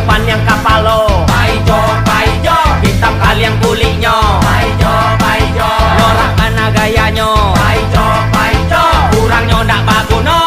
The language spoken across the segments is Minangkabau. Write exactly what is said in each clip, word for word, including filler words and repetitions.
Paniang kapalo, paijo, paijo, hitam kaliang kuliknyo, paijo, paijo, norak bana gayanyo, paijo, paijo, kurangnyo ndak baguno.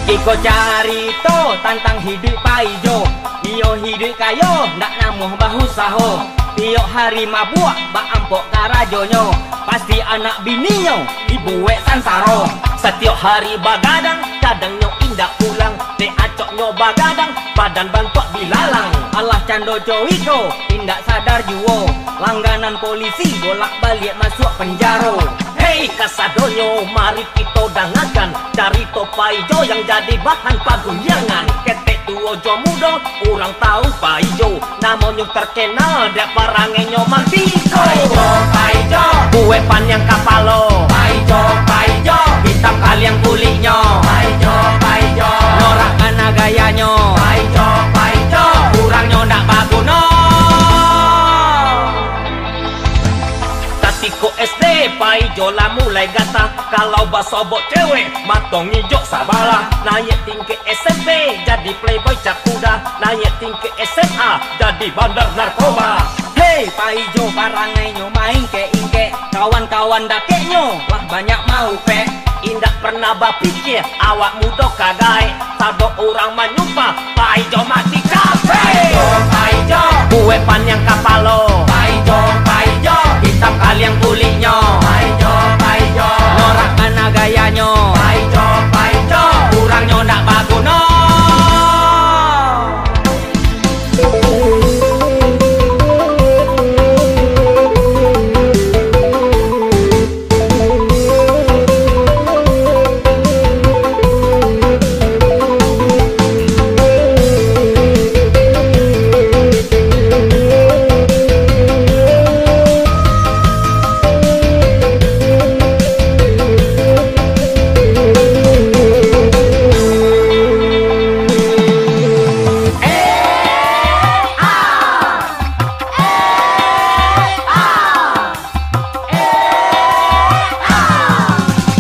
Iko carito tantang hiduik paijo, iyo hiduik kayo ndak namuah bausaho, tiok hari mabuak baampok karajonyo, pasti anak bininyo dibuek sansaro. Satiok hari bagadang, kadangnyo indak pulang, dek acoknyo bagadang, badan bantuak bilalang. Alah cando co iko, indak sadar juo, langganan polisi bolak baliak masuak penjaro. Hei kasadonyo, mari kito dangakan carito paijo yang jadi bahan pagunjiangan. Ketek tuo jo mudo, urang tau paijo, namonyo terkenal dek parangainyo mantiko. Paijo, paijo, kuek paniang kapalo, paijo, paijo, hitam kaliang kuliknyo, paijo, paijo, norak bana gayanyo, paijo, paijo, kurangnyo ndak baguno. Tatiko S D paijo lah mulai gata, kalau basobok cewek mato ngijok sabalah. Naiak tingkek S M P jadi playboy cap kuda, naiak tingkek S M A jadi bandar narkoba. Hei paijo, parangainyo maingkek-ingkek, kawan-kawan dakeknyo lah banyak maupek. Indak pernah bapikia awak mudo ka gaek, sado urang manyumpah, paijo mati capek. Paijo, paijo, kuek paniang kapalo, paijo, paijo, hitam kaliang kuliknyo, paijo, paijo, norak bana gayanyo, paijo, paijo, kurangnyo ndak baguno.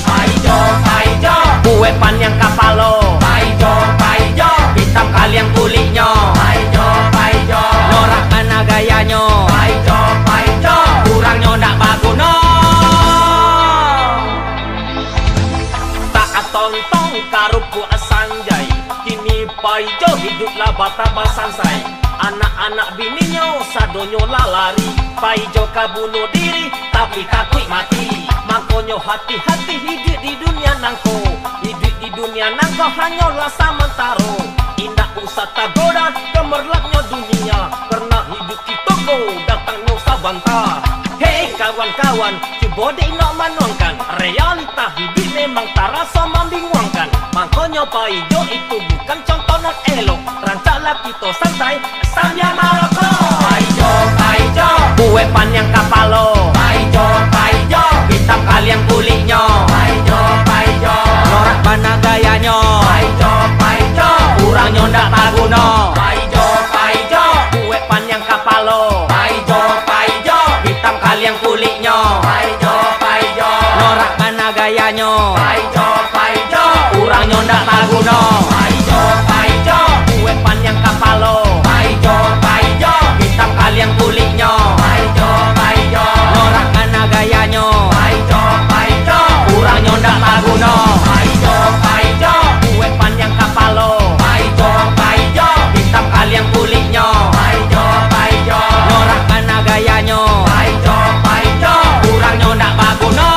Paijo, paijo, kuek paniang kapalo, paijo, paijo, hitam kaliang kuliknyo, paijo, paijo, norak bana gayanyo, paijo, paijo, kurangnyo ndak baguno. Tak atontong karupuak sanjai, kini paijo hiduik lah batambah sansai. Anak-anak bininyo sadonyo lah lari, paijo ka bunuh diri, tapi takuik mati. Makonyo hati-hati hiduik di dunia nangko, hiduik di dunia nangko hanyolah samantaro. Indak usah tagoda gemerlapnyo dunia, karena hiduik kito ko datangnyo sabanta. Hei kawan-kawan, cubo dek inok manuangkan, realita hiduik memang taraso mambinguangkan. Mangkonyo paijo itu bukan contoh nan elok, rancaklah kito santai sambil marokok. Paijo, paijo, kuek paniang kapalo, paijo, paijo, hitam kaliang kuliknyo, paijo, paijo, norak bana gayanyo, paijo, paijo, kurangnyo ndak baguno. Paijo, paijo, kuek paniang kapalo, paijo, paijo, hitam kaliang kuliknyo, paijo, paijo, norak bana gayanyo, paijo, paijo, kurangnyo ndak baguno. Paijo, paijo, kuek paniang kapalo, paijo, paijo, hitam kaliang kuliknyo, paijo, paijo, norak bana gayanyo, paijo, paijo, kurangnyo ndak baguno. Paijo, paijo, kuek paniang kapalo, paijo, paijo, hitam kaliang kuliknyo, paijo, paijo, norak bana gayanyo, paijo, paijo, kurangnyo ndak baguno.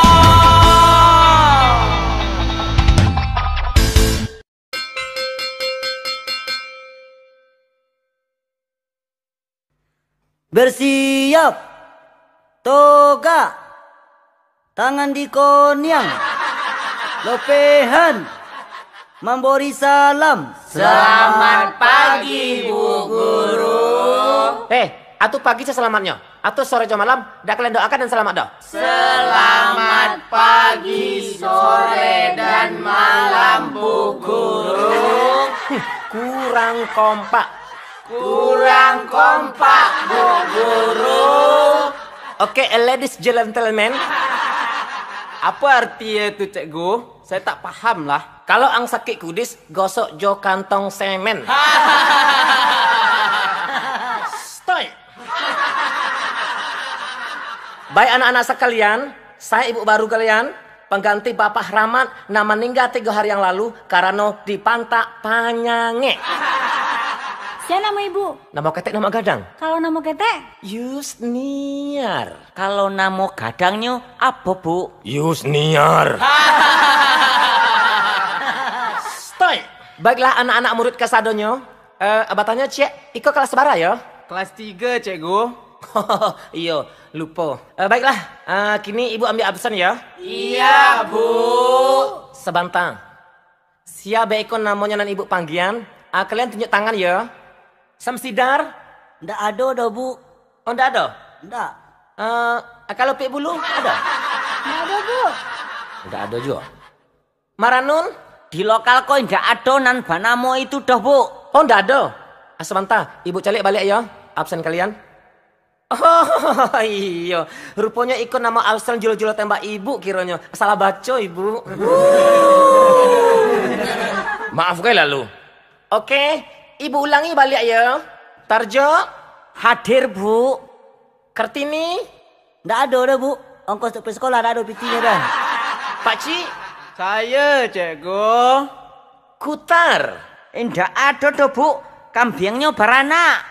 Bersiap. Toga. Tangan di koniang. Lopehan. Mambori salam. Selamat pagi, Bu Guru. Eh, atu pagi sasalamatnyo, atu sore jo malam, dak kalian doakan dan selamat doh? Selamat pagi, sore, dan malam, Bu Guru. Hmm, kurang kompak. Kurang kompak, Bu Guru. Oke, ladies gentlemen. Apa arti itu, Cikgu? Saya tak paham lah. Kalau ang sakik kudis, gosok jo kantong semen. Stoi! Baik anak-anak sakalian, saya ibu baru kalian, pangganti Bapak Rahmat nan maningga tigo hari yang lalu karano dipantak panyangek. Sia namo ibu? Namo ketek, namo gadang. Kalau namo ketek? Yusniar. Kalau namo gadangnyo apo, Bu? Yusniar. Stoi! Baiklah anak-anak murid kasadonyo. Eh, batanyo ciek, iko kelas bara yo? Kelas tigo, Cikgu. Iyo, lupo. Eh, baiklah, eh, kini ibu ambiak absen yo. Iya, Bu. Sabanta. Sia beko namonyo nan ibu panggian, ah, kalian tunjuk tangan yo. Samsidar? Ndak ado doh, Bu. Oh, ndak ado? Ndak. Eh, kalau Pik Bulu, ado? Ndak ado, Bu. Ndak ado juo. Maranun? Di lokal ko indak ado nan banamo itu doh, Bu. Oh, ndak ado. Ah, sabanta, ibu caliak baliak yo, absen kalian. Oh, iyo. Ruponyo iko namo absen julo-julo tembak ibu kironyo. Salah baco, Ibu. Maaf gai lalu. Oke, ibu ulangi baliak yo. Tarjo? Hadir, Bu. Kartini? Ndak ado doh, Bu. Ongkos untuak pai sikolah ndak ado pitinyo doh. Pakcik? Saya, Cikgu. Kutar? Indak ado doh, Bu. Kambiangnyo baranak.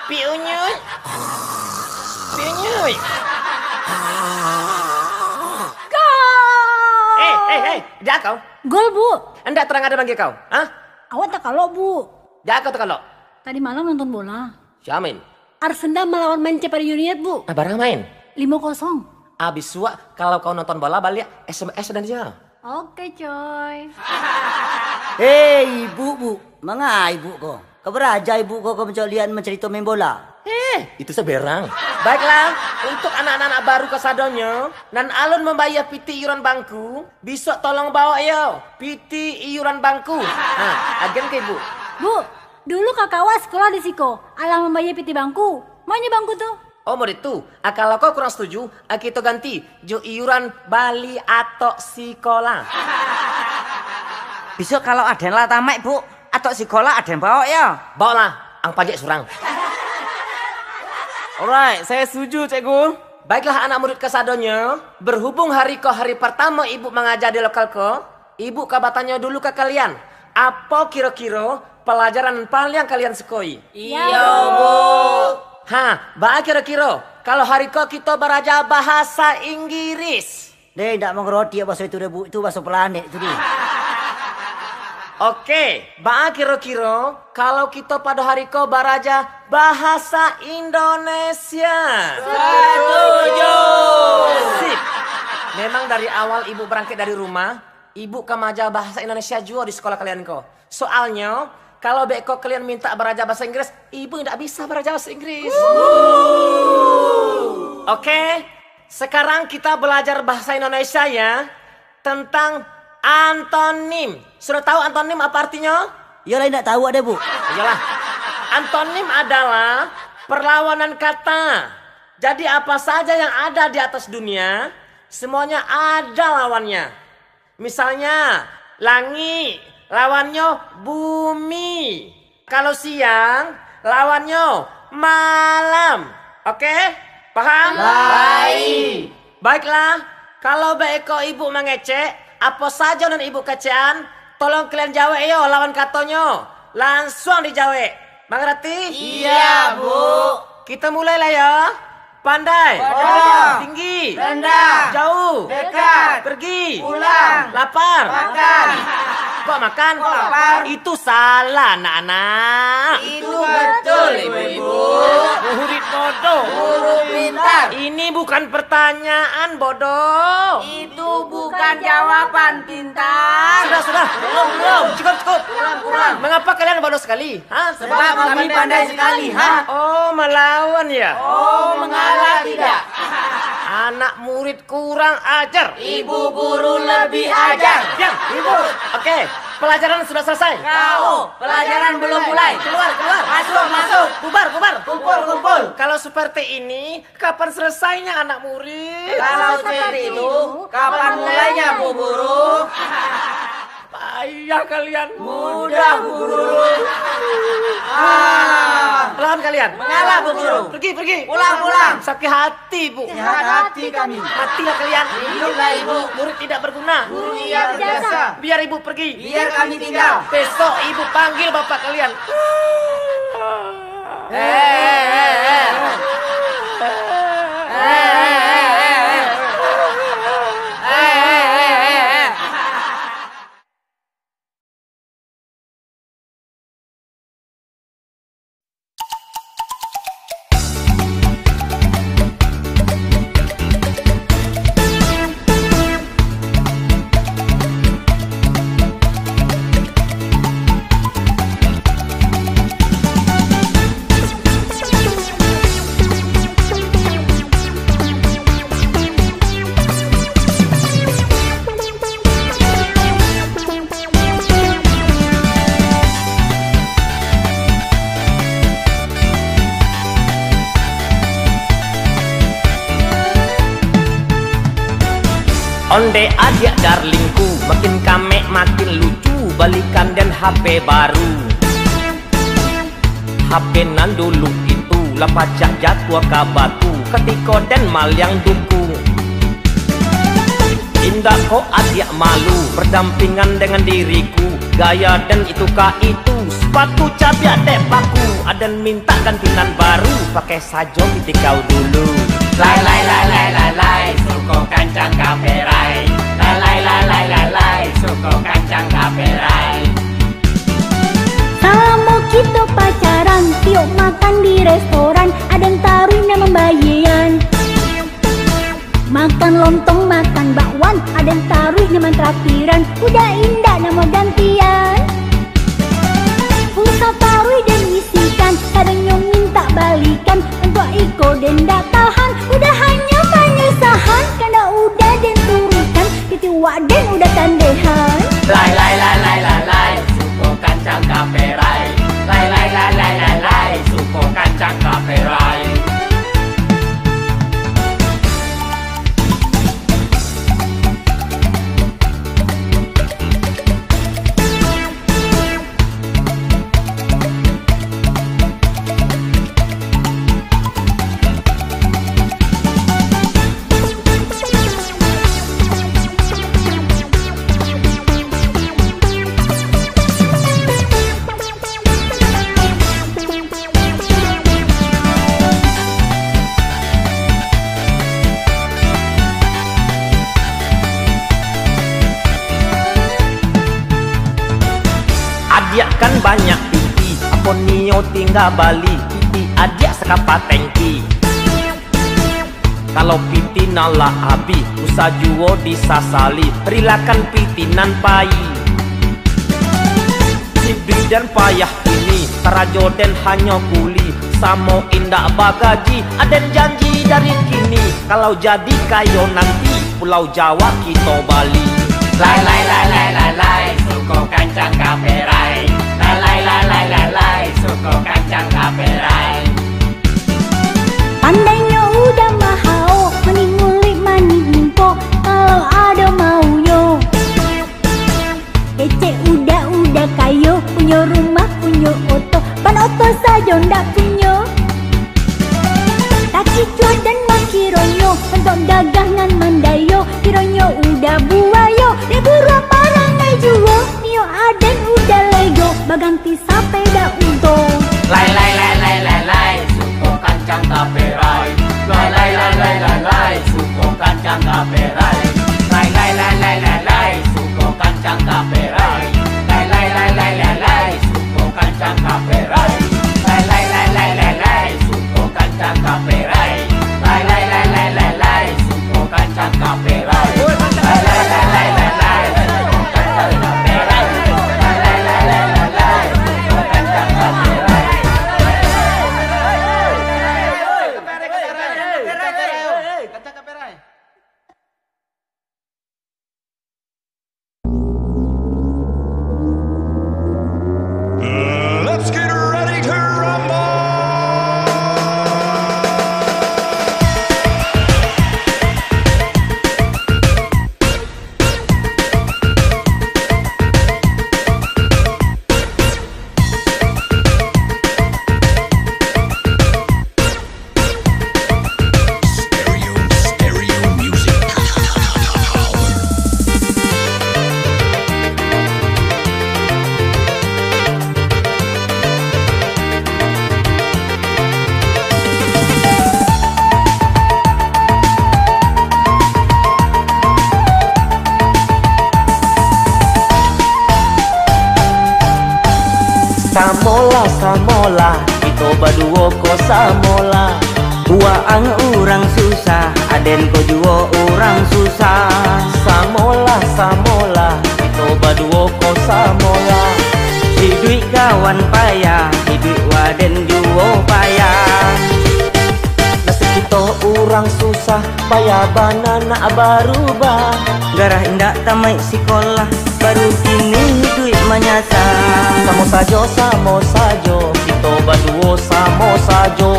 Piunyuik. Piunyuik. Gol! Eh, eh, eh, dak kau? Gol, Bu. Ndak tarang ado manggil kau? Hah? Awak takalok, Bu. Dak kau takalok? Tadi malam nonton bola. Siamin? Arsenal malawan Manchester United, Bu. Ah, bara main? Limo kosong. Abis suak, kalau kau nonton bola baliak, S M S dan aja. Oke, coy. Hei, ibu, Bu. Manga ibu ko? Ka baraja ibu ko ka mancaliak mancarito main bola? Eh, itu saberang. Baiklah, untuk anak-anak baru kasadonyo, nan alun mambayia pitih iuran bangku, bisuak tolong baok yo pitih iuran bangku. Ha, agian ka ibu. Bu, dulu kakak awak sikolah di siko, alah mambayia pitih bangku. Ma nyo bangku tu? Oh, model tu. Ah, kalau kau kurang setuju, ah, kito ganti jo iuran bali atok sikolah. Bisuak kalau aden lah tamaik, Bu, atok sikolah aden baok yo? Baoklah, ang pajak surang. Alright, saya setuju, Cikgu. Baiklah, anak murid kasadonyo, berhubung hari ko hari partamo ibu mangaja di lokal ko, ibu ka batanyo dulu ka kalian, apo kiro-kiro palajaran nan paliang kalian sukoi? Iyo, Bu. Ha, baa kiro-kiro, kalau hari ko kito baraja bahasa Inggris? Deh, indak mangaroti bahaso itu deh, Bu. Itu bahaso planet tu deh. Oke, baa kiro-kiro, kalau kito pado hari ko baraja bahasa Indonesia? Setuju. Sip. Memang dari awal ibu barangkek dari rumah, ibu ka maaja bahasa Indonesia juo di sikolah kalian ko. Soalnyo, kalau beko kalian mintak baraja bahasa Inggris, ibu indak bisa baraja bahasa Inggris. Oke, sekarang kita belajar bahasa Indonesia ya, tentang antonim. Sudah tahu antonim apa artinya? Iyolah, indak tahu ade, Bu. Iyalah. Antonim adalah perlawanan kata. Jadi apa saja yang ada di atas dunia, semuanya ada lawannya. Misalnya, langik, lawannyo bumi. Kalau siang, lawannyo malam. Oke? Paham? Baik. Baiklah, kalau baiko ibu mangecek, apo sajo nan ibu kecekan, tolong kalian jawek yo lawan katonyo. Lansuang dijawek. Mangarati? Iya, Bu. Kita mulailah yo. Pandai. Bodoh. Tinggi. Rendah. Jauh. Dekat. Pergi. Pulang. Lapar. Makan. Kok makan? Kok lapar? Itu salah, anak-anak. Itu betul, Ibu-ibu. Murid bodoh. Guru pintar. Ini bukan pertanyaan, bodoh. Itu bukan jawaban, pintar. Sudah, sudah. Belum, belum. Cukup, cukup. Kurang, kurang. Mengapa kalian bodoh sekali? Ha? Sebab kami pandai sekali, ha? Oh, melawan ya? Oh, mengalah tidak? Anak murid kurang ajar. Ibu guru lebih ajar. Diam. Ibu. Oke. Pelajaran sudah selesai. Kau, pelajaran belum mulai. Keluar, keluar. Masuk, masuk. Bubar, bubar. Kumpul, kumpul. Kalau seperti ini, kapan selesainya anak murid? Kalau seperti itu, kapan mulainya, Bu Guru? Payah kalian. Mudah, Bu Guru. Ah. Lawan kalian. Mengalah, Bu Guru. Pergi, pergi. Pulang, pulang. Sakit hati, Bu. Sehat hati kami. Matilah kalian. Hiduplah Ibu. Murid tidak berguna. Guru iya berjasa. Biar Ibu pergi. Biar kami tinggal. Besok Ibu panggil bapak kalian. Eh, eh, eh, eh. Eh, eh, eh, eh. Eh, eh, eh, eh, eh. Ondeh adiak darlingku, makin kamek makin lucu, balikan den H P baru. H P nan dulu itu lah pacah jatuah ka batu, katiko den maliang duku. Indak ko adiak malu, berdampingan dengan diriku, gaya den itu ka itu, sepatu cabiak dek paku, aden mintak ganti nan baru, pakai sajo piti kau dulu. Lai, lai, lai, lai, lai, lai, suko kancang kaperai. Lai, lai, lai, lai, lai, lai, suko kancang kaperai. Salamo kito pacaran, tiok makan di restoran, aden taruih nan mambayian. Makan lontong, makan bakwan, aden taruih nan mantraktiran, udah indak nan mau gantian. Pulsa taruih den isikan, kadanyo mintak balikan, untuak iko den dak tahan, udah hanyo panyesahan, kandak udah den turuikan, titiak wak den udah tandehan. Lai, lai, lai, lai, lai, lai, suko kancang kaperai. Lai, lai, lai, lai, lai, lai, suko kancang kaperai. Adiak kan banyak piti, apo nio tingga bali, piti adiak sakapa tengki. Kalau piti nan lah abih, usah juo disasali, rilakan piti nan pai. Sibik den payah kini, karajo den hanyo kuli, samo indak bagaji, aden janji dari kini, kalau jadi kayo nanti, Pulau Jawa kito bali. Lai, lai, lai, lai, lai, lai, suko kancang kaperai. Lai, lai, lai, lai, lai, lai, suko kancang kaperai. Pandainyo udah mahao, manih ngulik manih mungko, kalau ado maunyo. Kecek udah-udah kayo, punyo rumah, punyo oto, ban oto sajo ndak punyo. Takicuah den makironyo, untuak gagah nan mandayo, kironyo udah buayo, dek buruak parangai juo, nio aden udah lego, baganti sapeda unto. Lai, lai, lai, lai, lai, lai, suko kancang kaperai. Lai, lai, lai, lai, lai, lai, suko kancang kaperai. Lai, lai, lai, lai, lai, lai, suko kancang kaperai. Lai, lai, lai, lai, lai, lai, suko kancang kaperai. Samolah, kito baduo ko samolah. Waang urang susah, aden ko juo urang susah. Samolah, samolah, kito baduo ko samolah. Hiduik kawan payah, hiduik waden juo payah. Nasib kito urang susah, payah bana nak barubah. Garah indak tamaik sikolah, baru kini hiduik manyasa. Samo sajo, samo sajo, kito baduo samo sajo.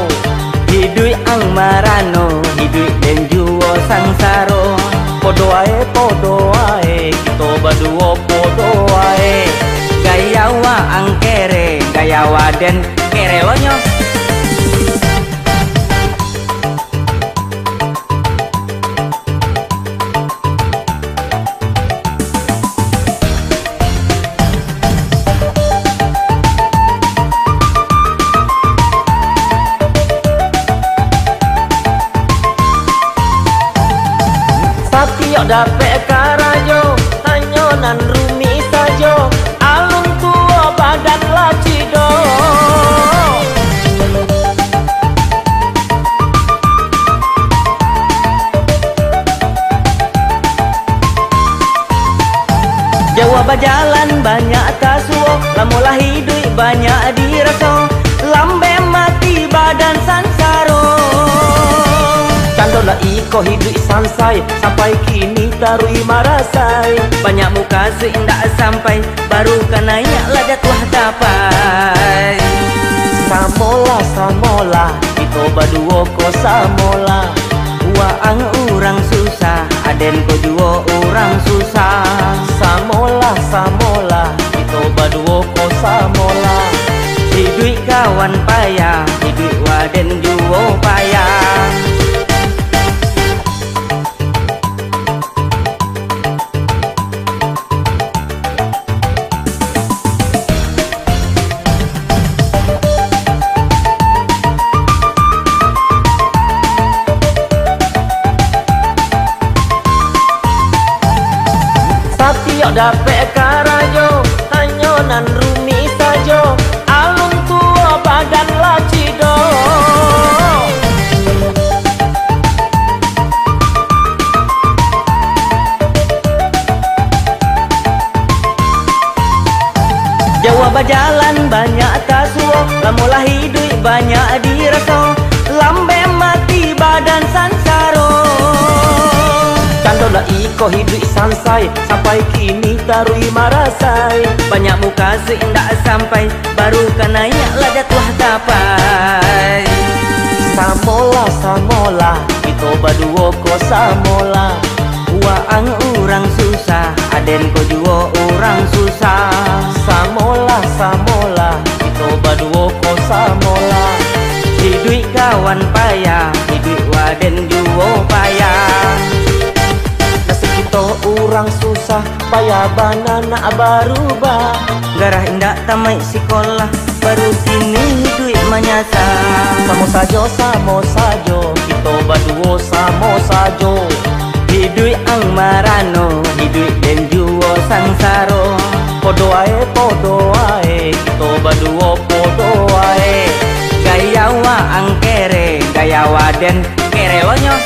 Hiduik ang marano, hiduik den juo sangsaro. Podo ae, podo ae, kito baduo podo ae. Gaya waang kere, gaya waden kere lo nyo. Satiok dapek karajo, hanyo nan rumik sajo, alun tuo badan lah cidok. Jauah bajalan banyak tasuo, lamolah hiduik banyak diraso, lambek mati badan sansaro. Cando lah iko hiduik sansai, sampai kini taruih marasai. Banyak mukasuik indak sampai, baru ka naiak lah jatuah tapai. Samolah, samolah, kito baduo ko samolah. Waang urang susah, aden ko juo urang susah. Samolah, samolah, kito baduo ko samolah. Hiduik kawan payah, hiduik waden juo payah. Satiok dapek karajo, hanyo nan rumik sajo, alun tuo badan lah cidok. Jauah bajalan banyak tasuo, lamolah hiduik banyak diraso, lambek mati badan sansaro. Cando lah iko hiduik sansai, sampai kini taruih marasai. Banyak mukasuik indak sampai, baru ka naiak lah jatuah tapai. Samolah, samolah, kito baduo ko samolah. Waang urang susah, aden ko juo urang susah. Samolah, samolah, kito baduo ko samolah. Hiduik kawan payah, hiduik waden juo payah. Nasib kito urang susah, payah bana nak barubah. Garah indak tamaik sikolah, baru kini hiduik manyasa. Samo sajo, samo sajo, kito baduo samo sajo. Hiduik ang marano, hiduik den juo sangsaro. Podo ae, podo ae, kito baduo podo ae. Gaya waang kere, gaya waden kere lo nyo.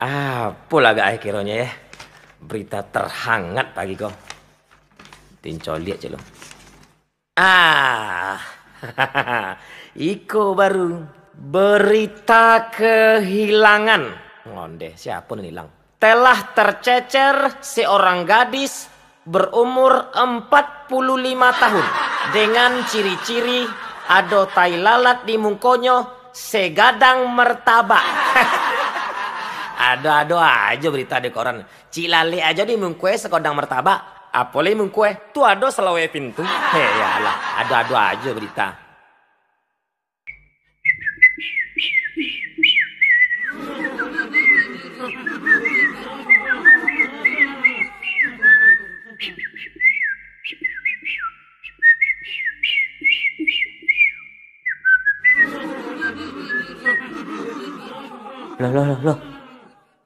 Apolah agak eh kironyo, eh. Berita terhangat pagi ko. Tin coliak cek lo. Ah, iko baru berita kehilangan. Ngondeh, siapo nan ilang? Telah tercecer seorang gadis berumur empat puluh lima tahun dengan ciri-ciri ado tai lalat di mukonyo segadang martabak. Ado-ado ajo berita di koran. Cik lalek ajo di mungkue sakodang martabak, apo lai mungkue tu ado salawek pintu. Hei, yalah, ado-ado ajo berita. Loh, loh, loh, loh.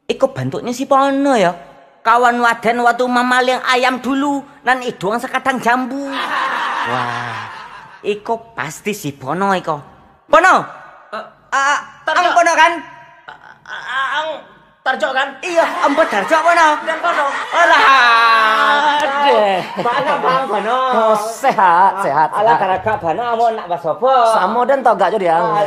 Iko bantuaknyo si Pono yo. Kawan waden waktu mamaliang ayam dulu, nan iduang sakadang jambu. Wah, iko pasti si Pono iko. Pono! Eh, Ah, Tarjo. Ang Pono kan? Ah, ah, ang Tarjo kan? Iyo, ambo Tarjo Pono. Dan Pono. Alah, deh. Bana bang Pono. Oh, sehat, sehat, Alah sehat. Taragak bana, ambo nak basopo. Samo dan togak jo dia. Ah,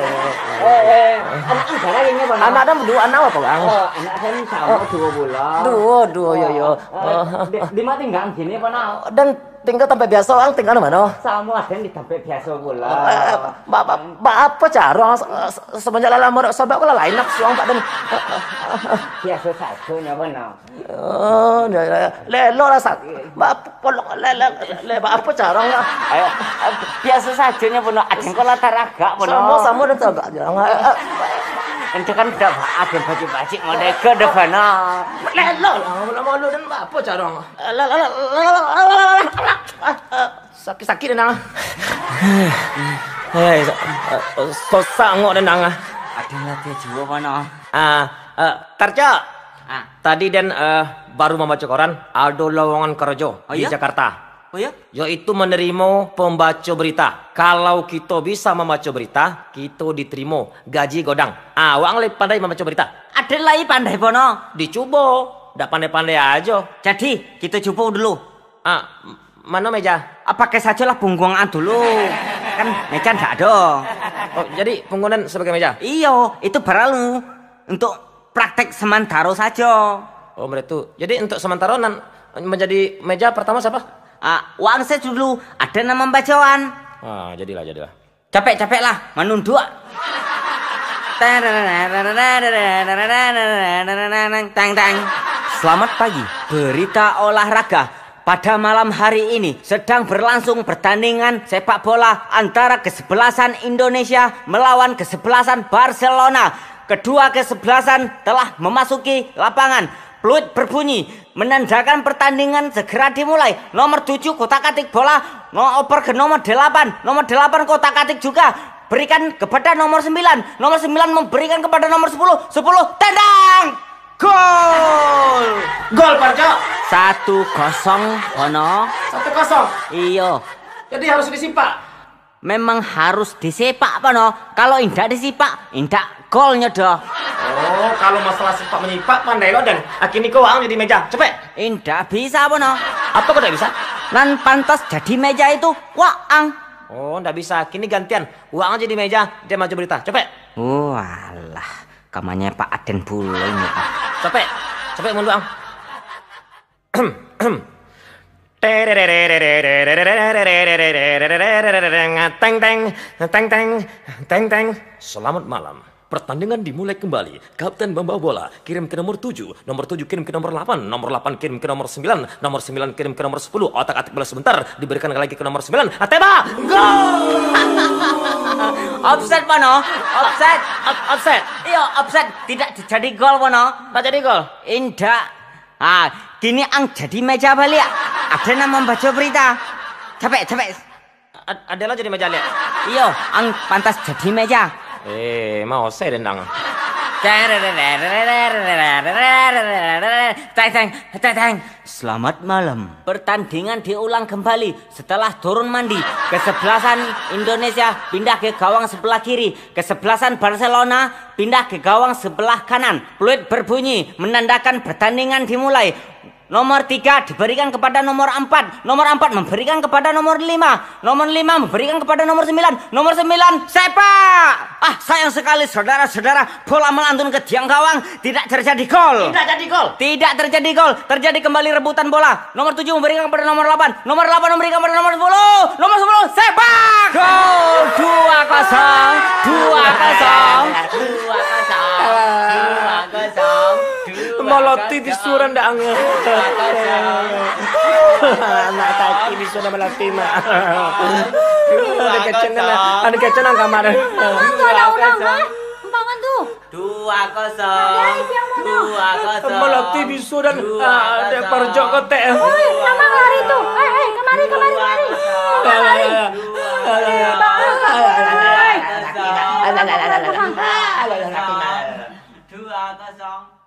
eh, eh, anak ang bara inyo Pono? Anak dan duo, anak apo, Bang? Oh, anak dan samo duo bulan. Duo, duo, yo, yo. Eh, di, di ma tingga kini Pono? Dan tingga tampek biaso, ang tingga di mano? Samo aden di tampek biaso pulo. Eh, eh, ba, ba, ba apo caro ang se, se, semenjak lah lamo dak sobok ko lah lain nafsu ang, Pak Den. Biaso sajo nyo Pono. Oh, ya, ya, ya. Lelo lah, Sak. Ba, polong, le, le, le, ba apo caro ang? Ayo, biaso sajo nyo Pono. Aden ko lah taragak Pono. Samo, samo dan taragak je ang. Ente kan dak ba aden bacik-bacik model ko dah Pono. Lelo lah, malu-malu dan ba apo caro ang? Sakik-sakik den ang. Hei, sa, eh, sosak angok den ang. Aden latiah juo Pono. Ah, eh, Tarjo. Ah. Tadi den, eh, baru mambaco koran, ado lowongan karajo Oh, di iya? Jakarta. Oh, iya? Yaitu menerima pembaco berita. Kalau kito bisa mambaco berita, kito diterima, gaji godang. Ah, awak lai pandai mambaco berita? Aden lai pandai Pono. Dicubo, dak pandai-pandai ajo. Jadi, kito cubo dulu. Ah, m-, mano meja? Ah, pakai sajolah pungguang ang dulu. Kan meja ndak ado. Oh, jadi pungguang den sabagai meja? Iyo, itu paralu untuk praktek samantaro sajo. Oh, baitu. Jadi untuk samantaro nan manjadi meja partamo siapo? Ah, waang sajo dulu, aden nan mambacoan. Ah, jadilah, jadilah. Capek-capeklah, manunduak. Tang, tang. Selamat pagi, berita olahraga. Pada malam hari ini sedang berlangsung pertandingan sepak bola antara kesebelasan Indonesia melawan kesebelasan Barcelona. Kedua kesebelasan telah memasuki lapangan. Peluit berbunyi, menandakan pertandingan segera dimulai. Nomor tujuh kotak-atik bola, no-, oper ke nomor delapan. Nomor delapan kotak-atik juga. Berikan kepada nomor sembilan. Nomor sembilan memberikan kepada nomor sepuluh. Sepuluh, tendang! Gol! Gol, Parjo! Satu kosong, Pono. Satu kosong? Iyo. Jadi harus disipak? Memang harus disipak, Pono. Kalau indak disipak, indak golnyo doh. Oh, kalau masalah sipak manyipak, pandai lo, Den. Akini ko waang jadi meja. Capek. Indak bisa, Pono. Apo ko ndak bisa? Nan pantas jadi meja itu waang. Oh, ndak bisa. Kini gantian. Waang jadi meja, Den maco berita. Capek. Walah, kamanyo Pak Aden pulo ini. Capek. Capek mundur, ang. Teng, teng, teng, teng, teng, teng. Selamat malam. Pertandingan dimulai kembali. Kapten membawa bola, kirim ke nomor tujuh. Nomor tujuh kirim ke nomor delapan. Nomor delapan kirim ke nomor sembilan. Nomor sembilan kirim ke nomor sepuluh. Otak-atik bola sebentar, diberikan lagi ke nomor sembilan. Ah, tembak! Gol! Offside, Pono. Offside. Off-, offside. Iyo, offside. Tidak jadi gol, Pono. Tak jadi gol? Indak. Ah, kini ang jadi meja baliak. Aden nan mambaco berita. Capek, capek. Ad-, Aden lah jadi meja liak. Iyo, ang pantas jadi meja. Eh, mau saya dendang. Teng, teng, teng, teng. Selamat malam. Pertandingan diulang kembali setelah turun mandi. Kesebelasan Indonesia pindah ke gawang sebelah kiri. Kesebelasan Barcelona pindah ke gawang sebelah kanan. Peluit berbunyi menandakan pertandingan dimulai. Nomor tiga diberikan kepada nomor empat. Nomor empat memberikan kepada nomor lima. Nomor lima memberikan kepada nomor sembilan. Nomor sembilan, sepak! Ah, sayang sekali, saudara-saudara. Bola melantun ke tiang gawang, tidak terjadi gol. Tidak jadi gol. Tidak terjadi gol. Terjadi kembali rebutan bola. Nomor tujuh memberikan kepada nomor delapan. Nomor delapan memberikan kepada nomor sepuluh. Nomor sepuluh, sepak! Gol, dua kosong, dua kosong. Dua kosong, dua kosong. Malati bisuran dah angin. Anak kaki bisuran malati mah. Ada kacang, ada kacang kamar. Empangan tu ada orang, ha? Empangan tu. Dua kosong. Dua kosong. Malati bisuran, ah, dek parjok kotek. Oi, kamang lari tu. Eh, eh, kamari, kamari, kamari. Kamang lari. Dua kosong. Dua kosong.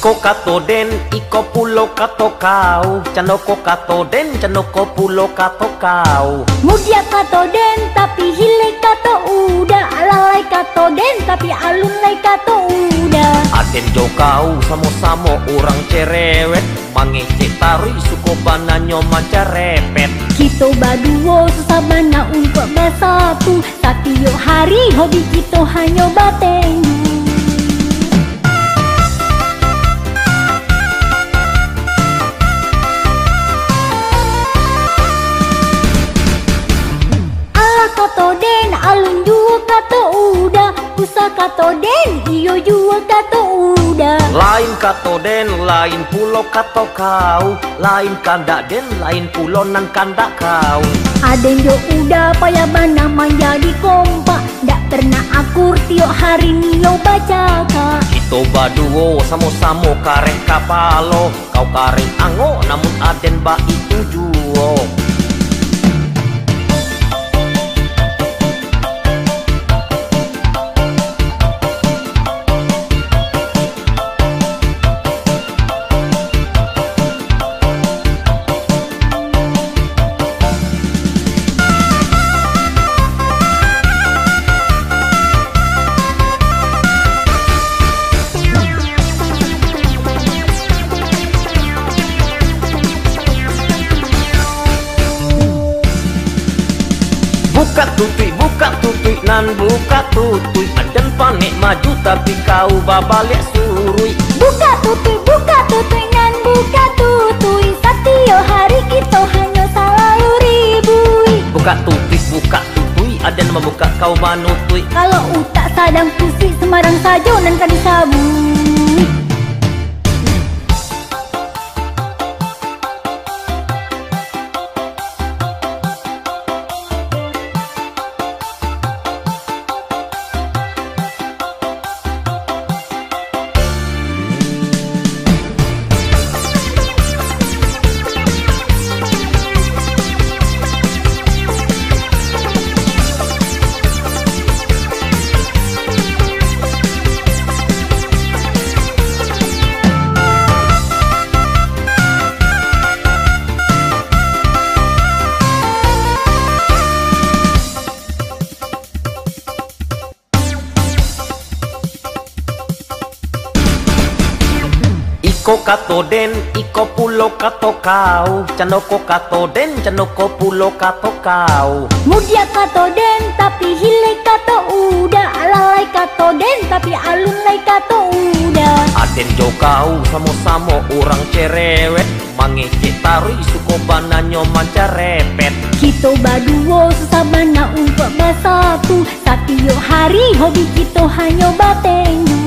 Iko kato den, iko pulo kato kau, cando ko kato den, cando ko pulo kato kau. Mudiak kato den, tapi hilek kato uda, alah lai kato den, tapi alun lai kato uda. Aden jo kau samo-samo urang cerewet, mangecek taruih suko bananyo mancarepet. Kito baduo susah bana untuak basatu, satiok hari hobi kito hanyo batengu. Alah kato den, alun juo kato uda, usah kato den, iyo juo kato uda. Lain kato den, lain pulo kato kau, lain kandak den, lain pulo nan kandak kau. Aden jo uda payah bana manjadi kompak, dak pernah akur tiok hari nio bacakak. Kito baduo samo-samo kareh kapalo, kau kareh angok, namun aden baitu juo. Bukak tutuik, bukak tutuik, nan bukak tutuik. Aden panek maju, tapi kau babaliak suruik. Bukak tutuik, bukak tutuik, nan bukak tutuik. Satiok hari kito hanyo salalu ribuik. Bukak tutuik, bukak tutuik, aden mambukak kau manutuik. Kalau utak sadang pusuik, sumarang sajo nan ka disabuik. Iko kato den, iko pulo kato kau, cando ko kato den, cando ko pulo kato kau. Mudiak kato den, tapi hilek kato uda. Samo-samo urang cerewet, mangecek taruih suko bananyo mancarepet. Kito baduo susah bana untuak basatu, satiok hari hobi kito hanyo batendu.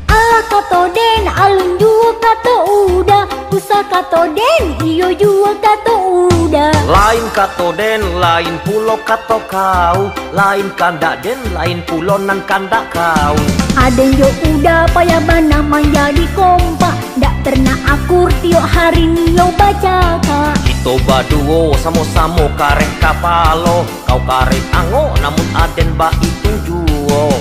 Alah kato den, alun juo kato uda, usah kato den, iyo juo kato uda. Lain kato den, lain pulo kato kau, lain kandak den, lain pulo nan kandak kau. Aden jo uda payah bana manjadi kompak, dak pernah akur tiok hari nio bacakak. Kito baduo samo-samo kareh kapalo, kau kareh angok, namun aden baitu juo.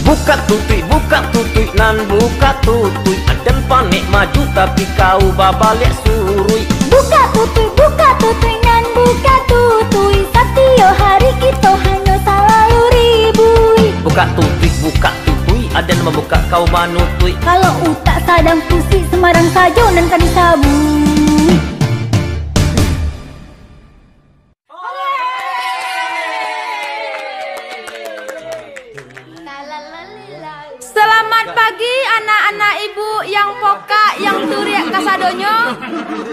Bukak tutuik, bukak tutuik, nan bukak tutuik. Aden panek maju, tapi kau babaliak suruik. Bukak tutuik, bukak tutuik, nan bukak tutuik. Satiok hari kito hanyo salalu ribui. Bukak tutuik, bukak tutuik, aden mambukak kau manutuik. Kalau utak sadang pusik, sumarang sajo nan ka disabuik. Selamat pagi, anak-anak ibu yang pokak, yang turiak kasadonyo,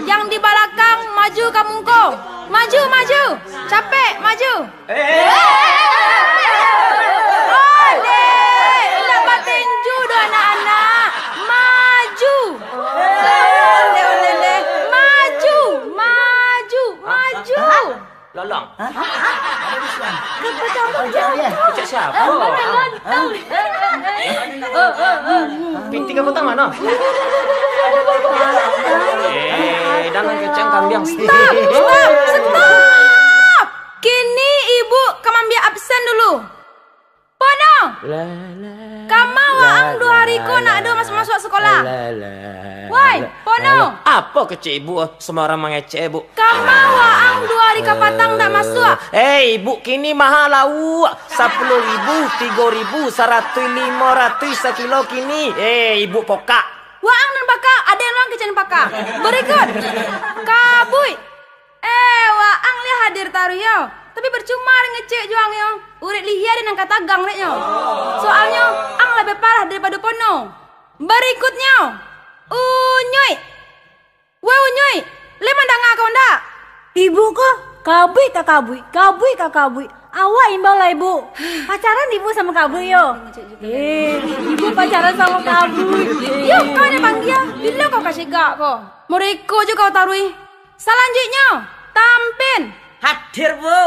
yang di balakang maju ka muko. Maju, maju. Capek, maju. Ondeh, indak batinju doh anak-anak. Maju. Ondeh, ondeh, ondeh. Maju, maju, maju. Lolong. Hah? Hah? Hah? Kecek siapa? Pinti kau kota mana? Eh, jangan kecek kambing. Stop, stop, stop. Kini ibu ka mambiak absen dulu. Pono! Kama waang duo hari ko ndak ado masuak-masuak sakolah. Woi, Pono! Apo kecek ibu, sumbarang mangecek, Bu? Kama waang duo hari kapatang ndak masuak. Eh, ibu, kini maha lauak. Sapuluah ribu, tigo ribu, saratuih limo ratuih sakilo kini. Eh, ibu pokak. Waang nan paka, aden waang kecek nan paka. Barikut. Kabuik. Eh, waang liah hadir taruih yo. Tapi parcuma den ngecek jo ang yo. Urek lihia den nan ka tagang dek nyo. Soalnyo, ang labiah parah daripado Pono. Barikutnyo, Unyuik. Weh Unyuik, lai mandanga kau ndak? Ibu ko, kabuik ka kabuik, kabuik ka kabuik. Awak imbau lah, Ibu. Pacaran Ibu samo kabuik yo? Eh, Ibu pacaran samo kabuik. Yo, kau nan panggia. Bilo kau ka cegak ko? Muriko jo kau taruih. Salanjuiknyo, Tampin. Hadir, Bu.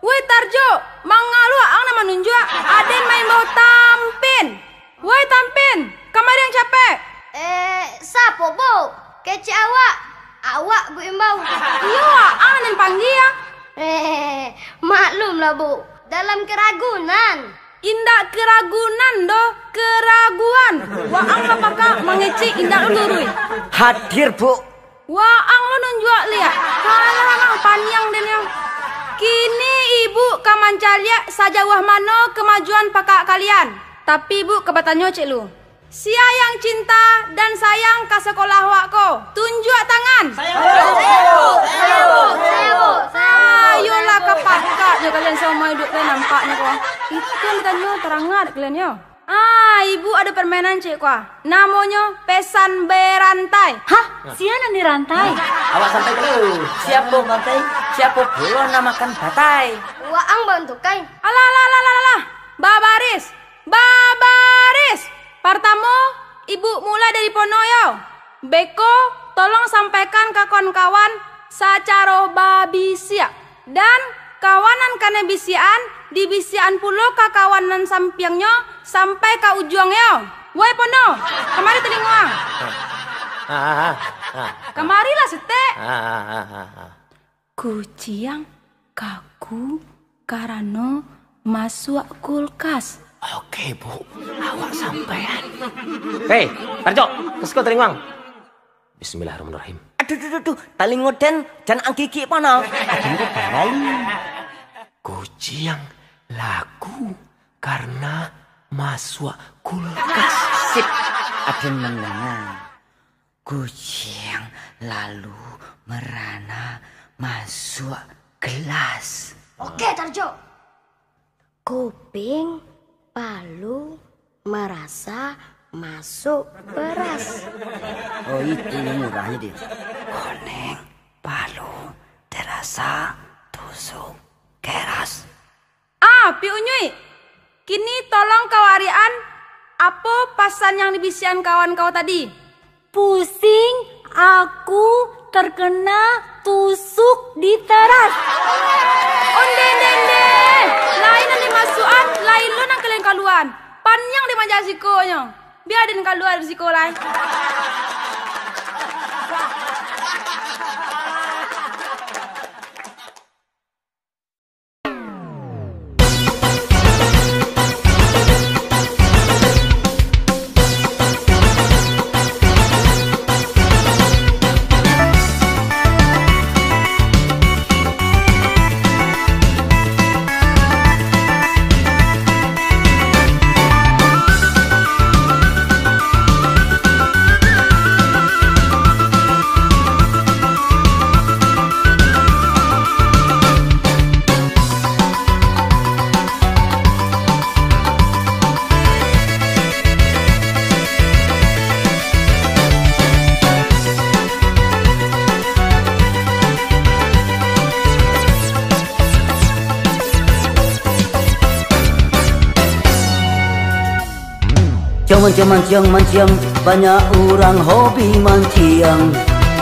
Woi, Tarjo, manga lu ang nan manunjuak, aden maimbau Tampin. Woi, Tampin, kamari ang capek. Eh, sapo, Bu? Kecek awak, awak ku imbau. Iyo, ang nan panggia. Eh, maklumlah, Bu. Dalam keragunan. Indak keragunan doh, keraguan. Waang lah paka mangecek indak luruih. Hadir, Bu. Waang lo nunjuak liak. Halah, amang, paniang den yo. Kini ibu ka mancaliak sajauah mano kamajuan pakak kalian. Tapi ibu ka batanyo cek lu. Sia yang cinta dan sayang ka sakolah awak ko? Tunjuak tangan. Saya, Bu. Saya, Bu. Saya, Bu. Saya, Bu. Ayolah ka pakak jo kalian saumua iduik kalian nampaknyo ko. Itu yang ditanyo tarangat kalian yo. Ah, ibu ado permainan cek ko ah. Namonyo pesan berantai. Hah? Sia nan dirantai? Awak santai dulu. Siapo bantai? Siapo pulo nan makan patai? Waang bantukai. Alah, alah, alah, alah, alah. Babaris. Babaris. Partamo, ibu mulai dari Pono yo. Beko, tolong sampaikan ka kawan-kawan sacaro babisiak. Dan kawan nan kanai bisiakan, dibisiakan pulo ka kawan nan sampiangnyo sampai ka ujuang yo. Woi Pono, kamari talingo ang. Ah, ah, ah. Ah. Kamarilah setek. Ah, ah, ah, ah, ah. Kuciang kaku karano masuak kulkas. Oke, Bu. Awak sampaian. Hei, Tarjo, ka siko talinguang. Bismillahirrahmanirrahim. Aduh, duh, duh, duh. Talingo den, jan angkikik panah. Aduh, kok parah lu? Kuciang laku karena masuak kulkas. Sip. Aden mandanga. Kuciang lalu merana masuak gelas. Oke, Tarjo. Kuping, palu, merasa masuk beras. Oh, itu yang murahnyo, Dil. Koneng, palu, terasa tusuk keras. Ah, Pi Unyuik, kini tolong kau ariakan, apo pasan yang dibisiakan kawan kau tadi? Pusing, aku terkena tusuk di teras. Onde, onde, onde. Lain nan dimasuakan, lain lo nan kalian kaluan. Paniang di manjak sikonyo. Bia den kalua dari siko lai. Ciang manciang, manciang, manciang, banyak urang hobi manciang.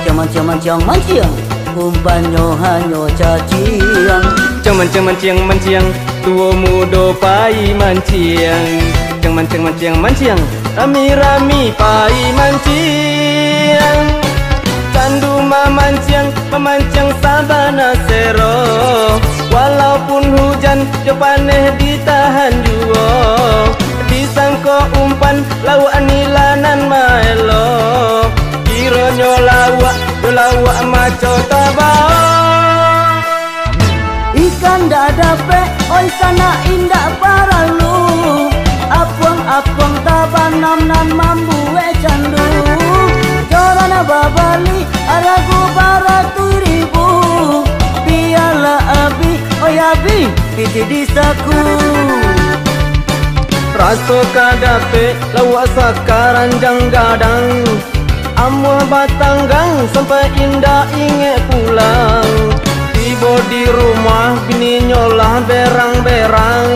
Ciang manciang, manciang, manciang, umpannyo hanyo caciang. Ciang manciang, manciang, manciang, tuo mudo pai manciang. Ciang manciang, manciang, manciang, rami-rami pai manciang. Candu mamanciang, mamanciang sabana sero. Walaupun hujan jo paneh ditahan juo, disangko umpan lauak nila nan maelo. Kironyo lauak jo lauak maco tabang. Ikan dak dapek, oi sanak indak paralu. Apuang-apuang tabanam nan mambuek candu. Joran babali, arago baratuih ribu. Bialah abih, oi abih, pitih di saku. Raso ka dapek lauak sakaranjang gadang. Amuah batanggang sampai indak ingek pulang. Tibo di rumah bininyo lah berang-berang.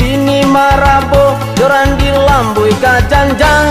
Bini marabo, joran dilambui ka janjang.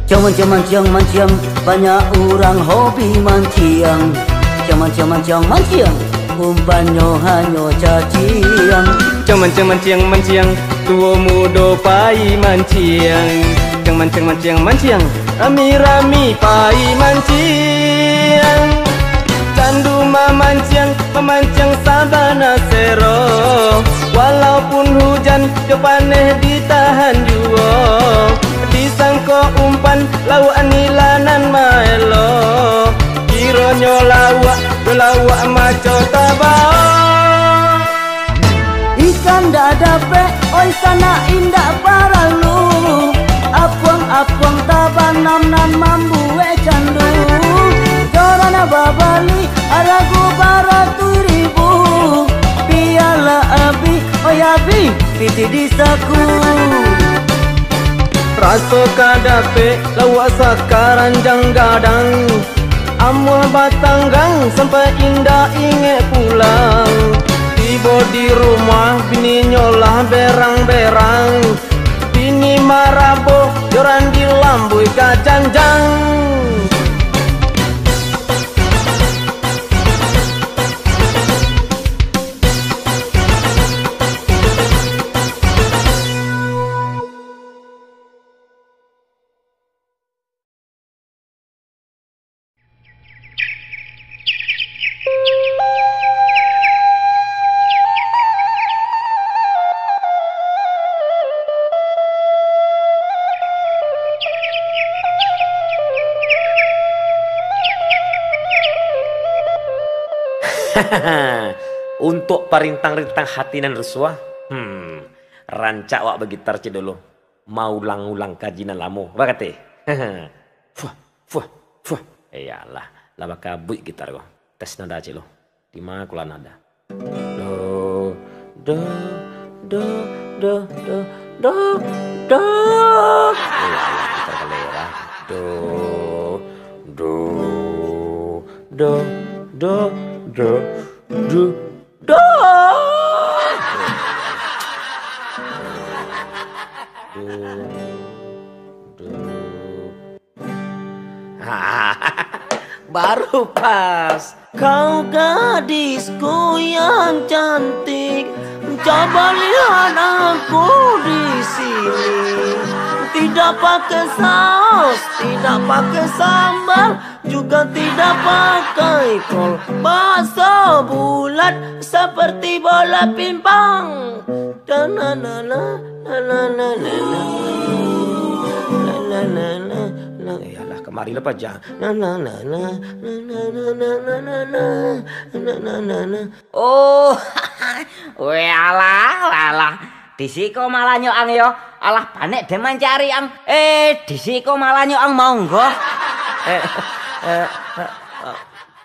Ciang manciang, manciang, manciang, banyak urang hobi manciang. Ciang manciang, manciang, manciang, umpannyo hanyo caciang. Ciang manciang, manciang, manciang, tuo mudo pai manciang. Ciang manciang, manciang, manciang, rami-rami pai manciang. Candu mamanciang, mamanciang sabana sero. Walaupun hujan jo paneh ditahan juo, disangko umpan lauak nila nan maelo. Kironyo lauak jo lauak maco tabang. Ikan dak dapek, Oi sanak indak paralu, apuang-apuang tabanam nan mambuek candu. Joran babali arago baratuih ribu, bialah abih, oi abih, pitih di saku. Raso ka dapek lauak sakaranjang gadang. Amuah batanggang sampai indak ingek pulang. Tibo di rumah bininyo lah berang-berang. Bini marabo joran di lambuik ka janjang. Untuak parintang-rintang hati nan rusuah, hmm, rancak awak bagitar cek dulu. Maulang-ulang kaji nan lamo, bakate. Fuh, fuh, fuh. Iyalah, lah bakabuik gitar ko. Tes nada cek lo. Di ma ko lah nada? Do, do, do, do, do, do, do. Iyalah, gitar kalera. Do, do, do, do, do, do. Duh. Duh. Duh. Baru pas. Kau gadisku yang cantik, coba lihat aku di sini. Tidak pakai saus, tidak pakai sambal, juga tidak pakai kol. Bakso bulat seperti bola pingpong. Tananana, nananana, nananana, na-, yalah, kamari lah paja. Nananana, nananana, nananana, nananana. Oh, weh alah, weh alah. Di siko malah nyo ang yo. Alah panek den mancari ang. Eh, di siko malah nyo ang monggo. Eh, eh, eh, eh,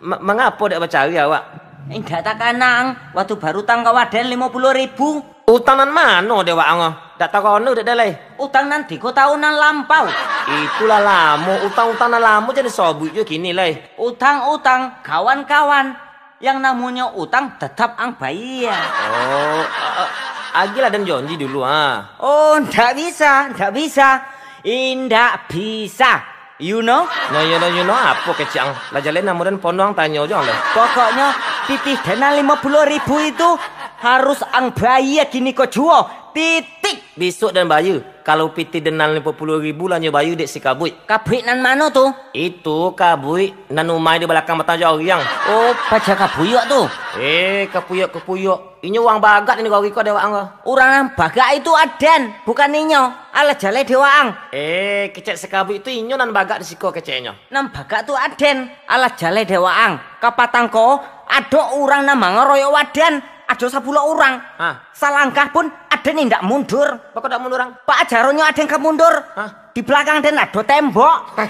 ma-, mangapo dek bacari awak? Indak takana ang, waktu baru utang ka waden limo puluah ribu. Utang nan mano dek wak ang? Dak takono dek den lai. Utang nan tigo taun nan lampau. Itulah lamo, utang-utang nan lamo jan disobuik juo kini lai. Utang-utang, kawan-kawan. Yang namonyo utang tetap ang bayia. Oh, a-, a-, agiahlah den janji dulu, ha. Oh, ndak bisa, ndak bisa. Indak bisa. You know? No, you know, you know apo kecek ang? Lah jaleh namo den pono ang tanyo jo ang lai. Pokoknyo, pitih den nan limo puluah ribu itu harus ang bayia kini ko juo. Titik. Bisuak den bayia. Kalau pitih den nan limo puluah ribu lah nyo bayia dek si Kabuik. Kabuik nan mano tu? Itu Kabuik nan umah di balakang batang jariang. Oh, paja Kabuyuak tu. Eh, Kapuyuak-Kapuyuak. Inyo urang bagak ni gori ko dek wak ang ko. Urang nan bagak itu aden, bukan inyo. Alah jaleh dek wak ang. Eh, kecek si Kabuik tu inyo nan bagak di siko keceknyo. Nan bagak tu aden. Alah jaleh dek wak ang. Kapatang ko, ado urang nan mangaroyok waden. Ado sapuluah urang. Hah? Salangkah pun aden indak mundur. Bako dak mundur ang? Baa caronyo aden ka mundur? Hah? Di balakang den ado tembok.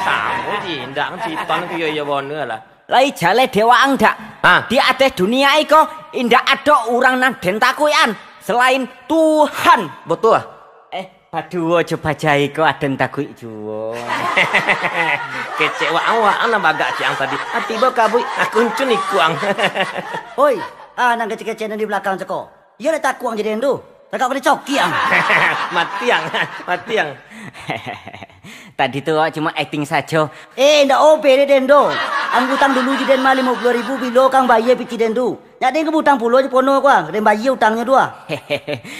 Samo ji, indak ang citon ku iyo-iyo bono lah. Lai jaleh dek wak ang dak? Hah? Di ateh dunia iko, indak ado urang nan den takuikan selain Tuhan. Betul. Eh, Paduo jo paja iko aden takuik juo. Kecek wak ang, wak ang nan bagak cek ang tadi. Ah, tibo Kabuik, ah, kuncun ikuang. Oi, ah, nan kecek-kecek nan di balakang ceko. Iyo dek takuik ang jadi den tu. Tagak ka dicoki ang. Mati ang, mati ang. Tadi tu awak cuma akting sajo. Eh, ndak obe dek den tu. Ang utang dulu jo den mah limo puluah ribu, bilo kang bayia pitih den tu. Nyak den ka bautang pulo jo pono ko ah, den bayia utangnyo tu ah.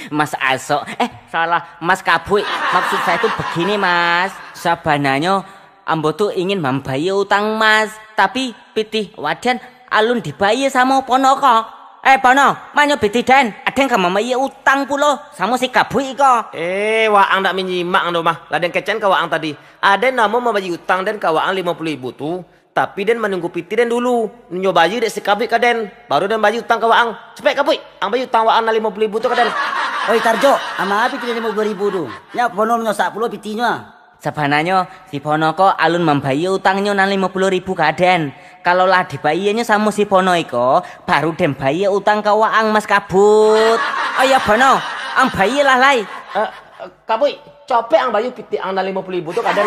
Mas Asok, eh, salah, Mas Kabuik. Maksud saya tu begini, Mas. Sabananyo, ambo tu ingin mambayia utang Mas, tapi pitih waden alun dibayia samo pono ko. Eh, pono, manyo pitih den? Aden ka mambayia utang pulo samo si Kabuik ko. Eh, waang dak manyimak ando mah. Lah den kecek ka waang tadi. Aden namo mambayia utang den ka waang limo puluah ribu tu. Tapi den manunggu pitih den dulu. Nyo bayia dek si Kabuik ka den. Baru den bayia utang ka waang. Capek Kabuik, ang bayia utang waang nan limo puluah ribu tu ka den. Oi Tarjo, ama pitih limo puluah ribu tu? Nyo Pono manyosak pulo pitinyo ah. Sabananyo, si Pono ko alun mambayia utangnyo nan limo puluah ribu ka den. Kalau lah dibayianyo samo si Pono iko, baru den bayia utang ka waang Mas Kabut. Ayo Pono, ang bayialah lai. Eh, Kabui, copek ang bayu pitih ang nan limo puluah ribu tu ka den.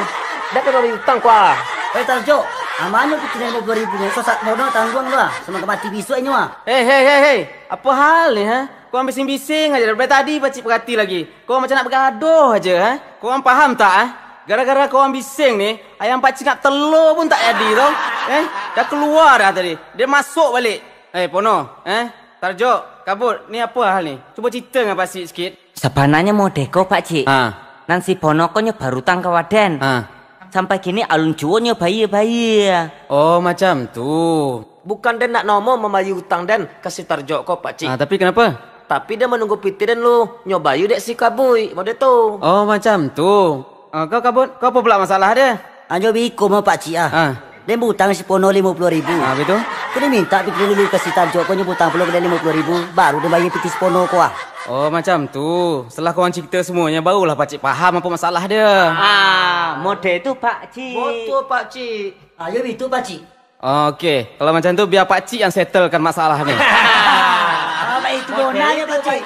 Den ka bayi utang ko ah. Oi Tarjo, amanyo pitih limo puluah ribu nyo sosak Pono tangguang tu ah. Samo ka mati bisuak inyo ah. Hei, hei, hei, hei. Apo hal ni, ha? Kau bising-bising aja dari tadi pacik perhati lagi. Kau macam nak bagaduh aja, ha? Kau paham tak, ha? Gara-gara kau bising ni, ayam pacik nak telur pun tak jadi tu. Eh, dah keluar dah tadi. Dia masuk balik. Eh, Pono, eh? Tarjo, Kabut, ni apa hal ni? Cuba cerita dengan pacik sikit. Sabananyo modeko, Pakcik. Ha. Nan si Pono ko nyo barutang ka waden. Ha. Sampai kini alun juo nyo bayia-bayia. Oh, macam tu. Bukan den nak nomo mambayia utang den ka si Tarjo ko, Pakcik. Ah, tapi kenapa? Tapi den manunggu pitih den lu, nyo bayu dek si Kabui, mode tu. Oh, macam tu. Ah, kau Kabut, kau apa pula masalah dia? Anjo biko mah, Pakcik, ah. Ah. Den bautang si Pono limo puluah ribu. Ah, betul. Ko den minta pitih dulu ka si Tarjo ko, nyo bautang pulo ka den limo puluah ribu, baru den bayia pitih si Pono ko, ah. Oh, macam tu. Setelah kau cerita semuanya, barulah Pakcik paham apa masalah dia. Ah, mode tu, Pakcik. Betul, Pakcik. Ah, yo, itu, Pakcik. Oke, kalau macam tu biar Pakcik yang settlekan masalah ni. Ah, baik itu bonanya, Pakcik.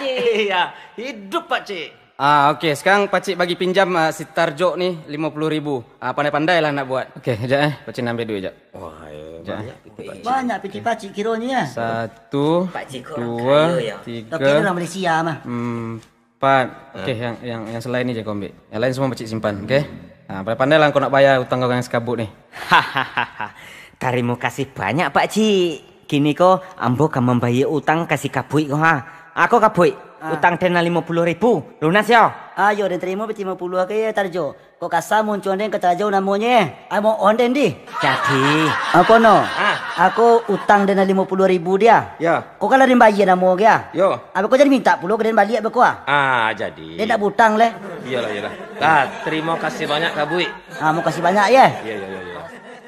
Iya, hidup Pakcik. Ah, oke, sekarang Pakcik bagi pinjam, ah, si Tarjo ni limo puluah ribu. Ah, pandai-pandailah nak buat. Oke, kejap eh. Pakcik nak ambil duit kejap. Wah, eh, Kejap, eh. Banyak pitih Pakcik. Banyak pitih Pakcik kironyo, ya. Satu, Pakcik ko orang dua, kayo, ya. Tiga, Tapi orang Malaysia mah. Empat. Oke, yang, yang, yang selain ni je kau ambil. Yang lain semua Pakcik simpan, oke? Ha, pandai-pandailah kau nak bayar utang kau dengan si Kabut ni. Tarimo kasih banyak, Pakcik. Kini ko ambo ka mambayia utang ka si Kabuik ko, ha. Ako Kabuik, Ah. utang den nan limo puluah ribu, lunas yo? Ayo, den tarimo pitih limo puluah ko, ya, Tarjo. Kok kasa muncuang den ka Tarjo namonyo, eh? Ai, mohon den, di. Jadi. Apo no? Ah. Ako utang den nan limo puluah ribu dia. Ya. Kok kan lah den bayia namo dia? Yo. Abih ko jadi minta pulo ka den baliak beko, ah? Ah, jadi. Den nak bautang leh. Iyolah, iyolah. Lah, tarimo kasih banyak, Kabuik. Ah, makasih banyak, ye. Iya, iya, iya, iya.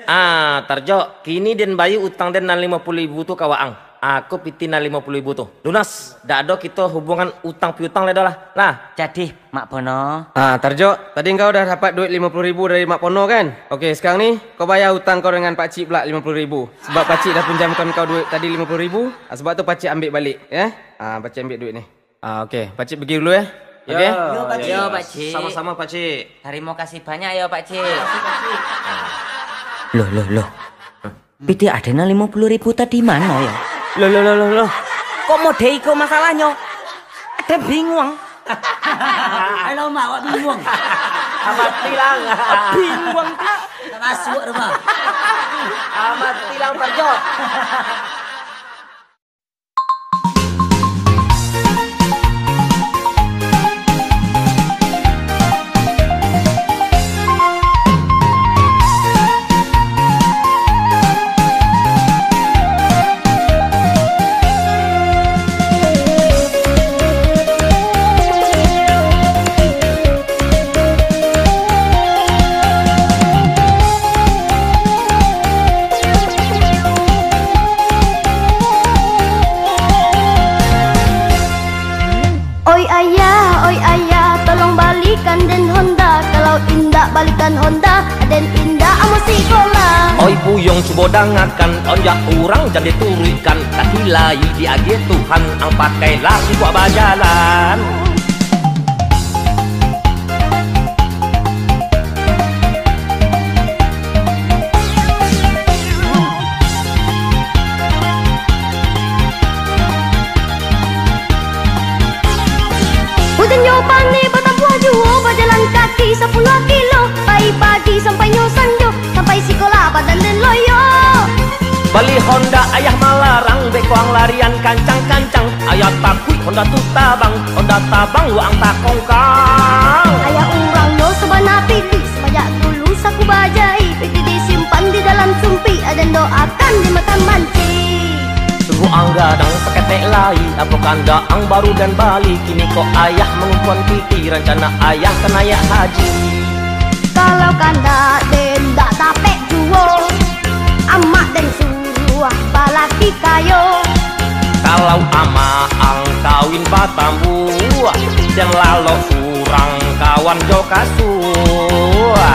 Ah, Tarjo, kini den bayia utang den nan limo puluah ribu tu ka waang. Ako pitih nan limo puluah ribu tu. Lunas, dak ado kito hubungan utang piutang lai doh lah. Nah. Jadi, Mak Pono. Ah, Tarjo, tadi engkau dah dapat duit limo puluah ribu dari Mak Pono kan? Oke, sekarang ni kau bayar utang kau dengan Pakcik pula limo puluah ribu. Sebab Pakcik dah pinjamkan kau duit tadi limo puluah ribu, ah, sebab tu Pakcik ambil balik, ya. Ah, Pakcik ambil duit ni. Ah, oke, Pakcik pergi dulu ya. Oke? Yo, Pakcik. Yo, Pakcik. Sama-sama, Pakcik. Tarimo kasih banyak yo, Pakcik. Loh, loh, loh. Pitih aden nan limo puluah ribu tadi mano yo? Loh, loh, loh, loh, loh. Kok mode iko masalahnyo? Aden bingung. Alah, Mak, awak bingung. Amat hilang. Bingung tu. Tak masuk rumah. Amat hilang, Tarjo. Oi ayah, oi ayah, tolong balikan den Honda. Kalau indak balikan Honda, den indak amuah sikolah. Oi buyuang, cubo dangakan, tonjak urang jan dituruikkan. Kaki lai diagiah Tuhan, ang pakailah untuak bajalan. Ujan jo paneh batampuah juo, bajalan kaki sapuluah kilo, pai pagi sampai nyo sanjo, sampai sikolah badan den loyo. Bali Honda ayah malarang, beko ang larian kancang-kancang, ayah takuik Honda tu tabang, Honda tabang waang takongkang. Ayah urang nyo sabana pitih, samanjak dulu saku bajai, pitih disimpan di dalam sumpik, aden doakan dimakan mancing. Sungguah ang gadang saketek lai, apo kandak ang baru den bali, kini ko ayah mangumpuan pitih, rancana ayah ka naiak haji. Kalau kandak den dak dapek juo, amak den suruah balaki kayo. Kalau amak ang kawin batambuah, Jan lalok urang kawan jo kasua.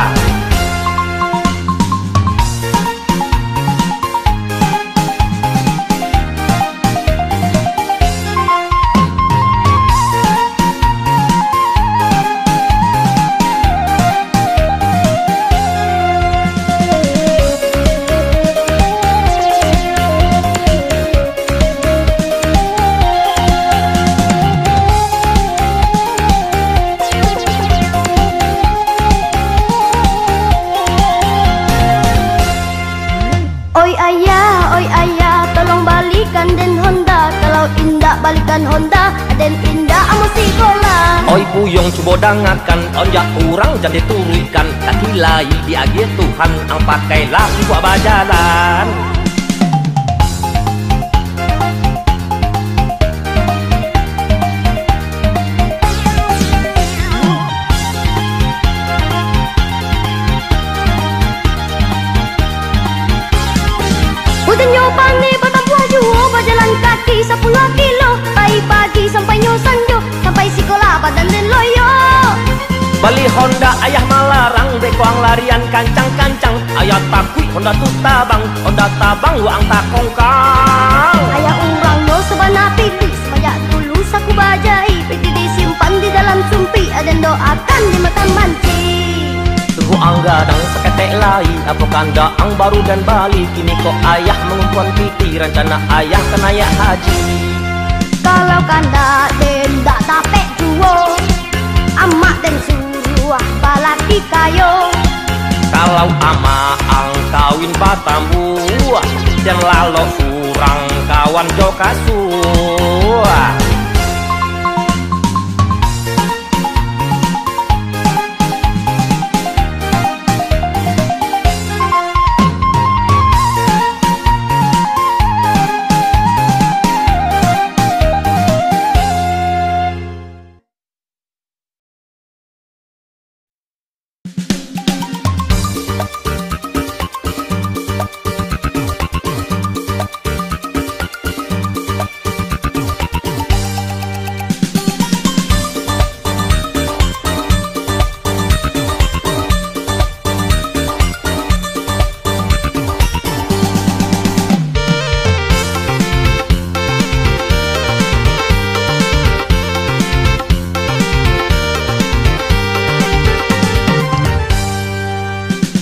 Oi ayah, oi ayah, tolong balikan den Honda. Kalau indak balikan Honda, den indak amuah sikolah. Oi buyuang, cubo dangakan, onjak urang jan dituruikkan. Kaki lai diagiah Tuhan, ang pakailah untuak bajalan. Ujannyo paneh batampuah juo, bajalan kaki sapuluah kilo, pai pagi sampainyo sanjo, sampai sikolah badan den loyo. Bali Honda ayah malarang, beko ang larian kancang-kancang, ayah takuik Honda tu tabang, Honda tabang waang takongkang. Ayah urang nyo sabana pitih, samanjak dulu saku bajai, pitih disimpan di dalam sumpik, aden doakan di matan manci. Tunggu ang gadang saketek lai, apo kandak ang baru den bali, kini ko ayah mangumpuan pitih, rancana ayah ka naiak haji. Kalau kandak den dak dapek juo, amak den suruah balaki kayo. Kalau amak ang kawin batambuah, jan lalok urang kawan jo kasua.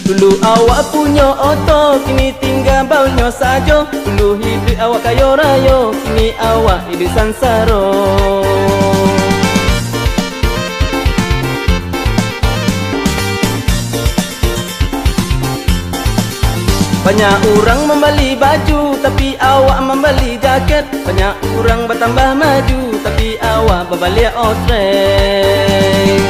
Dulu awak punyo oto, kini tingga baulnyo sajo. Dulu hiduik awak kayo rayo, kini awak hiduik sansaro. Banyak urang mambali baju, tapi awak mambali jaket. Banyak urang batambah maju, tapi awak babaliak otrek.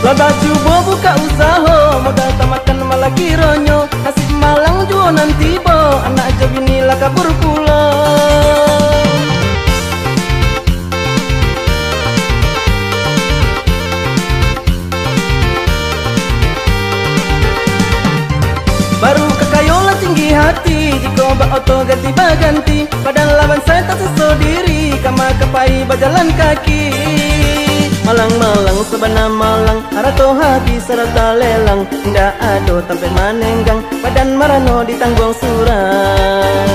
Lah bacubo bukak usaho, modal tamakan malah kironyo, nasib malang juo nan tibo, anak jo bini lah kabur pulo. Baru ka kayo lah tinggi hati, jikok ba-oto ganti baganti, badan lah bansai tasikso diri, kama ka pai bajalan kaki. Malang-malang sabana malang, harato habih sarata lelang, indak ado tampek manenggang, badan marano ditangguang surang.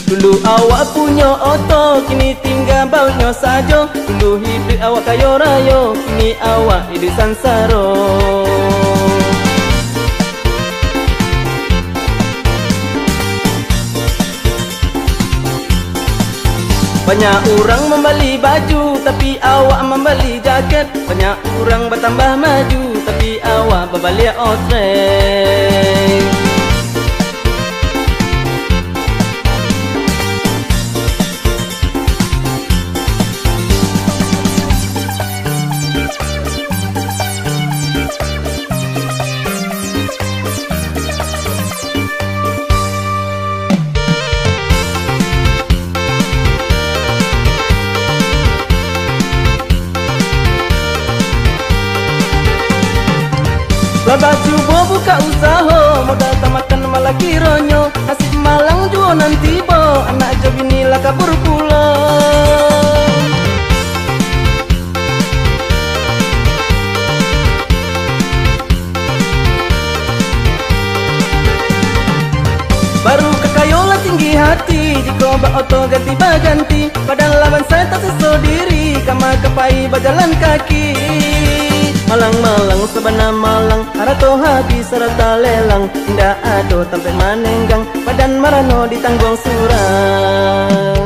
Dulu awak punyo oto, kini tingga bauknyo sajo. Dulu hiduik awak kayo rayo, kini awak hiduik sansaro. Banyak urang mambali baju, tapi awak mambali jaket. Banyak urang batambah maju, tapi awak babaliak otrek. Lah bacubo buka usaho, modal tamakan malah kironyo, nasib malang juo nan tibo, anak jo bini lah kabur pulo. Baru kakayo lah tinggi hati, jikok ba-oto ganti baganti, padan lah bansaik tak seso diri, kama ka pai bajalan kaki. Malang-malang sabana malang, harato habih sarata lelang, indak ado tampek manenggang, padan marano ditangguang surang.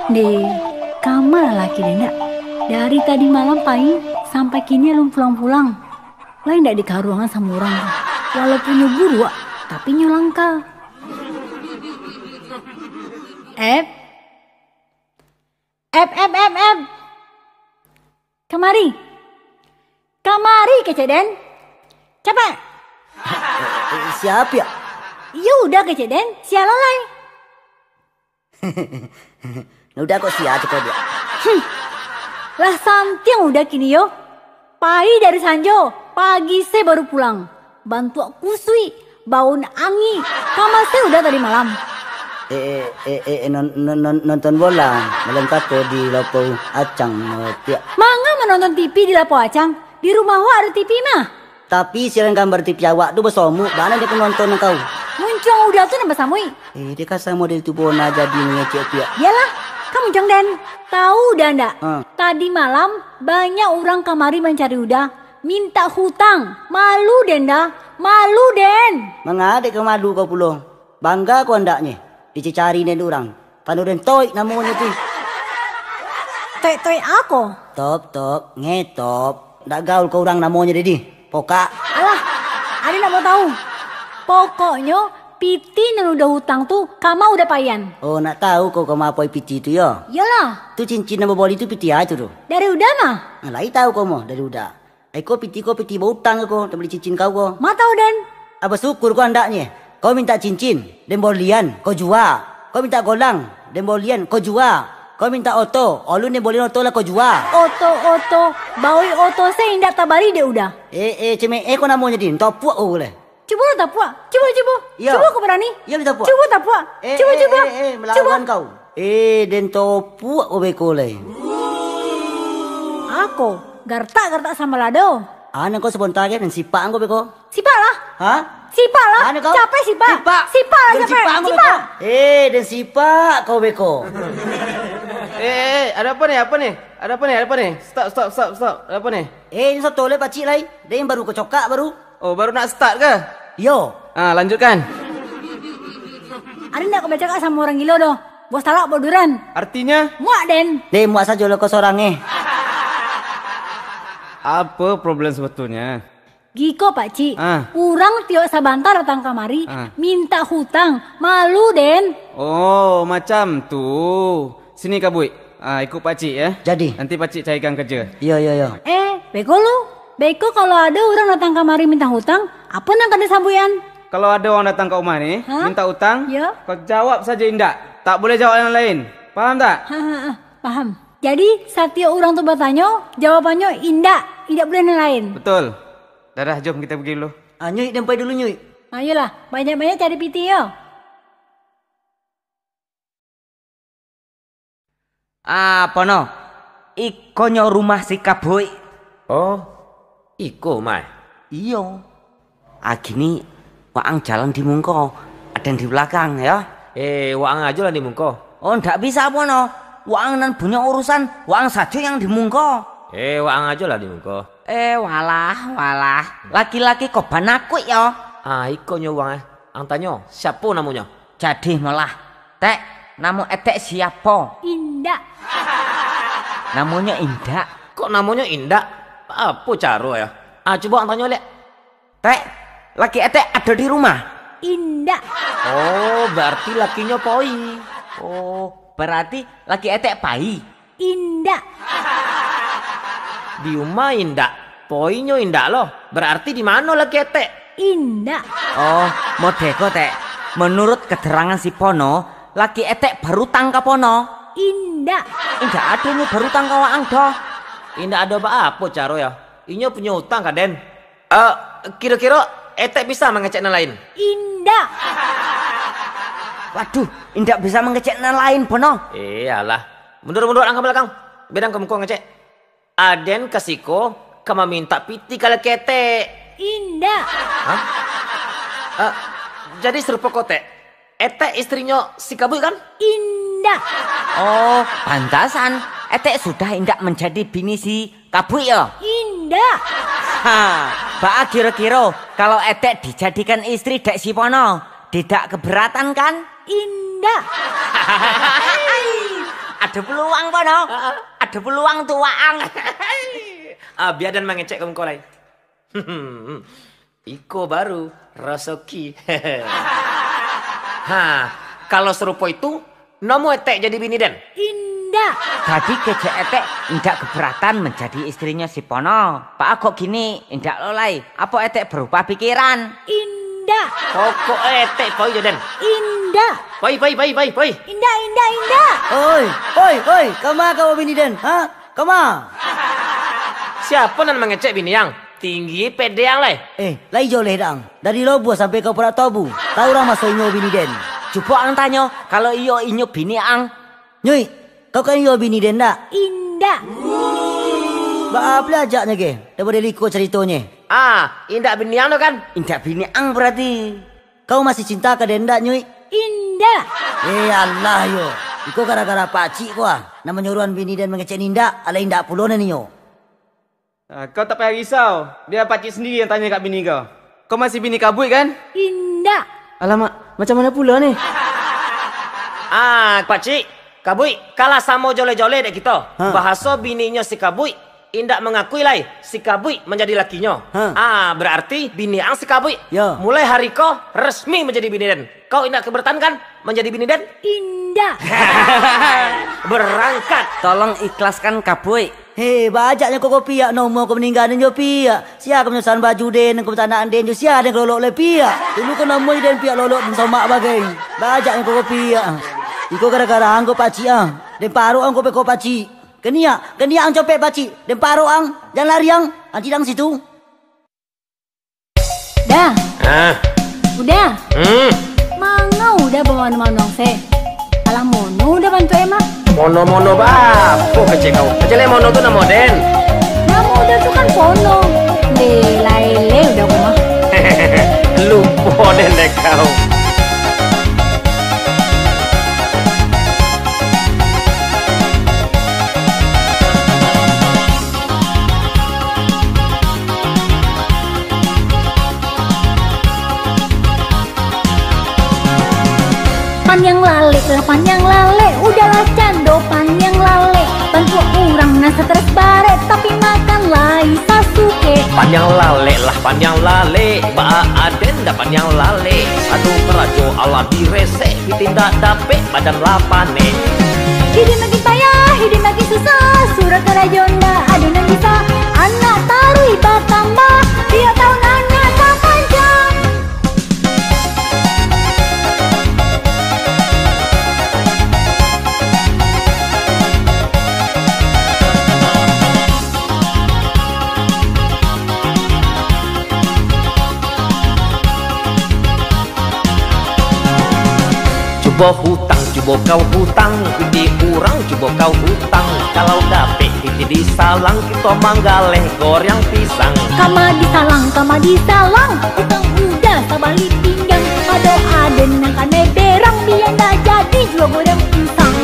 Ndeh, kama lah laki den, ndak? Dari tadi malam pai sampai kini alun pulang-pulang. Lai ndak dikaruangan samo urang tu. Walaupun nyo buruak, tapi nyo langka. Ep. Ep, ep, ep, ep. Kamari. Kamari kecek den. Capek. Eh, eh, sia, Piak? Iyo uda kecek den, sia lalai. Nah, uda kok sia cako dia. Hmm. Lah santiang uda kini yo. Pai dari sanjo, pagi se baru pulang. Bantuak kusuik, baun angik, kama se uda tadi malam. Eh, eh, eh, eh, eh, non-, non-, non-, nonton bola malam tako di lapau acang, eh, Piak. Manga manonton T V di lapau acang? Di rumah awak ado T V mah? Tapi siaran gambar T V awak tu basamuik, bana dia ka nonton kau. Muncuang uda tu nan basamuik. Eh, dia ka samo dari tu bona jadi mangecek Piak. Iyolah, ka muncuang den. Tahu uda ndak? Ha. Tadi malam banyak urang kamari mancari uda, mintak hutang. Malu den dah, malu den. Manga dek ka malu kau pulo? Bangga kau andaknyo dicari den urang. Tando den Toik namonyo tu. Toik-toik ako? Top, top, ngetop. Ndak gaul kau urang namonyo deh di. Pokak. Alah, ade ndak mau tahu. Pokoknyo, piti nan uda hutang tu kama uda paian. Oh, nak tahu kau kama apo piti tu yo? Iyolah. Tu cincin nan baboli tu piti a tu tu? Dari uda mah. Nah, lai tahu kau mah dari uda. Ai ko piti ko piti bautang ko, tabali cincin kau ko. Ma tahu den. Ah, basyukur ko andaknyo. Kau mintak cincin, den bolian, kau jua. Kau mintak golang, den bolian, kau jua. Kau mintak oto, alun den bolian oto lah kau jua. Oto, oto, bawai oto se indak tabali dek uda. Eh, eh, cemeeh ko namonyo, Din. Tapuak ko lai. Cubo lah tapuak. Cubo, cubo. Iyo. Cubo ko barani. Iyo, tapuak. Cubo tapuak. Eh, cubo, eh, cubo. Eh, eh, melawan kau. Eh, den tapuak ko beko lai. Ako, gartak-gartak sambalado. Ah, nan kau sabonta ke, nan sipak ko beko. Sipak lah. Ha? Sipak lah. Ah, nan kau? Capek sipak. Sipak. Sipak lah, den capek. Sipak ko beko. Eh, den sipak kau beko. Eh, eh, eh, ada apa ni? Apa ni? Ada apa ni? Ada apa ni? Stop, stop, stop, stop. Ada apa ni? Eh, ini satu lai pacik lai. Den baru kau cokak baru. Oh, baru nak start ke? Yo. Ah, lanjutkan. Ado ndak kau bacakak samo urang gilo doh? Bos talak, bos duran. Artinya? Muak den. Deh, muak sajo lo kau sorang eh. Apa problem sebetulnya? Giko, Pakcik. Ah. Urang tiok sabanta datang kamari, Ah. mintak hutang. Malu, den. Oh, macam tu. Sini, Kabuik. Ah, ikut Pakcik, ya. Jadi. Nanti Pakcik carikan kerja. Iyo, iyo, iyo. Eh, beko lu. Beko kalau ado urang datang kamari mintak hutang, apo nan ka disabuikan? Kalau ado urang datang ka rumah ni, Ha? mintak hutang, Ya. kau jawab saja indak. Tak boleh jawab yang lain. Paham tak? Ha, ha, ha. Paham. Jadi, satiok urang tu batanyo, jawabannyo indak, indak buliah nan lain. Betul. Dadah, jom kita pergi dulu. Ah, Nyuik, den pai dulu, Nyuik. Ayolah, banyak-banyak cari pitih yo. Ah, Pono. Ikonyo rumah si Kabuik. Oh, iko, Mai. Iyo. Ah, kini, waang jalan di mungko, aden di balakang, yo. Eh, waang ajo lah di mungko. Oh, ndak bisa, Pono. Waang nan punyo urusan, waang sajo yang di mungko. Eh, waang ajo lah di mungko. Eh, walah, walah. Laki-laki ko banakuik, yo. Ah, ikonyo waang, eh. Ang tanyo, siapo namonyo? Jadi, malah. Tek, namo etek siapo? Indak. Namonyo Indak. Kok namonyo Indak? Apo caro, yo? Ah, cubo ang tanyo, liak. Tek, laki etek ado di rumah? Indak. Oh, berarti lakinyo poi. Oh, berarti laki etek pai? Indak. Di rumah indak, poinyo indak lo. Berarti di mano laki etek? Indak. Oh, modeko, Tek. Menurut keterangan si Pono, laki etek barutang ka Pono. Indak. Indak ado nyo barutang ka waang doh. Indak ado baapo caro, yo? Inyo punyo utang ka den. Eh, kiro-kiro etek bisa mangecek nan lain? Indak. Waduh, indak bisa mangecek nan lain, Pono. Eh, alah. Mundur-mundur ang ka balakang. Bia den ka muko ngecek. Aden ka siko ka mamintak pitih ka laki etek. Indak. Hah? Eh, jadi sarupo ko, Tek. Etek istrinyo si Kabuik, kan? Indak. Oh, pantasan. Etek sudah indak manjadi bini si Kabuik, yo? Indak. Ha, baa kiro-kiro, kalau etek dijadikan istri dek si Pono, tidak keberatan, kan? Indak. Ado peluang, Pono. Heeh. Ado peluang tu, waang. Ah, bia den mangecek ka muko lai. Iko baru rasaki. Ha, kalau sarupo itu, namo etek jadi bini den? Indak. Tadi kecek etek indak keberatan manjadi istrinyo si Pono. Baa kok kini indak lo lai? Apo etek barubah pikiran? Indak. Pokok etek poi jo den. Indak. Poi, poi, poi, poi, poi. Indak, indak, indak. Oi, oi, oi, kama kau bini den? Ha? Kama? Siapo nan mangecek bini ang? Tinggi pede ang lai. Eh, lai joleh dang. Dari Lobuah sampai ka Purak Tobu. Tahu urang maso inyo bini den? Cubo ang tanyo, kalau iyo inyo bini ang. Nyuik, kau kan iyo bini den dak? Indak. Baa paliak ajaknyo ge, dah bade liko caritonyo. Ah, indak bini ang tu kan? Indak bini ang berarti. Kau masih cinta ka den dak, Nyuik? Indak. Eh, alah yo. Iko gara-gara pakcik ko ah. Nan manyuruah bini den mangecek indak, alah indak pulo nan iyo. Ah, kau tak payah risau. Bia pakcik sendiri yang tanyo ka bini kau. Kau masih bini Kabuik kan? Indak. Alamak, macam mana pula ni? Ah, pakcik, Kabuik, kalah samo joleh-joleh dek kito. Ha. Bahaso bininyo si Kabuik indak mangakui lai si Kabuik manjadi lakinyo. Ha. Ah, berarti bini ang si Kabuik. Yo. Mulai hari ko resmi manjadi bini den. Kau indak keberatan kan manjadi bini den? Indak. Berangkat. Tolong ikhlaskan Kabuik. Hei, baa ajaknyo koko piak, nomo ko maningga den jo piak. Sia ka manyosahan baju den, ko batanak den jo sia den ka lolok lai piak. Dulu ko nomo jo den piak lolok den somak bagai. Baa ajaknyo koko piak. Iko gara-gara ang ko pakcik ah. Den parok ang ko beko pakcik. Kaniak, kaniak ang copek pakcik. Den parok ang, jan lari ang. Anti dang situ. Dah. Ah. Udah. Hmm. Manga udah bamanu-manu se. Alah mono udah bantuak emak. Mono-mono bapo kecek kau? Kecek lek mono tu namo den. Namo udah tu kan pono. Le, lae le udah ko mah. Lupo den dek kau. Paniang lalek lah, paniang lalek, udahlah cando paniang lalek. Bantuak urang nan stres barek, tapi makan lai sasuke. Paniang lalek lah, paniang lalek, baa aden ndak paniang lalek. Sado karajo alah diresek, piti ndak dapek, badan lah panek. Hidin makin payah, hidin makin susah, surang karajo ndak ado nan bisa. Anak taruih batambah, tiok taun anak tapanjang. Cubo hutang, cubo kau hutang, piti urang cubo kau hutang. Kalau dapek piti disalang, kito manggaleh goreang pisang. Kama disalang, kama disalang, utang udah sabalik pinggang. Pado aden nan kanai berang, bia ndak jadi juo goreang pisang.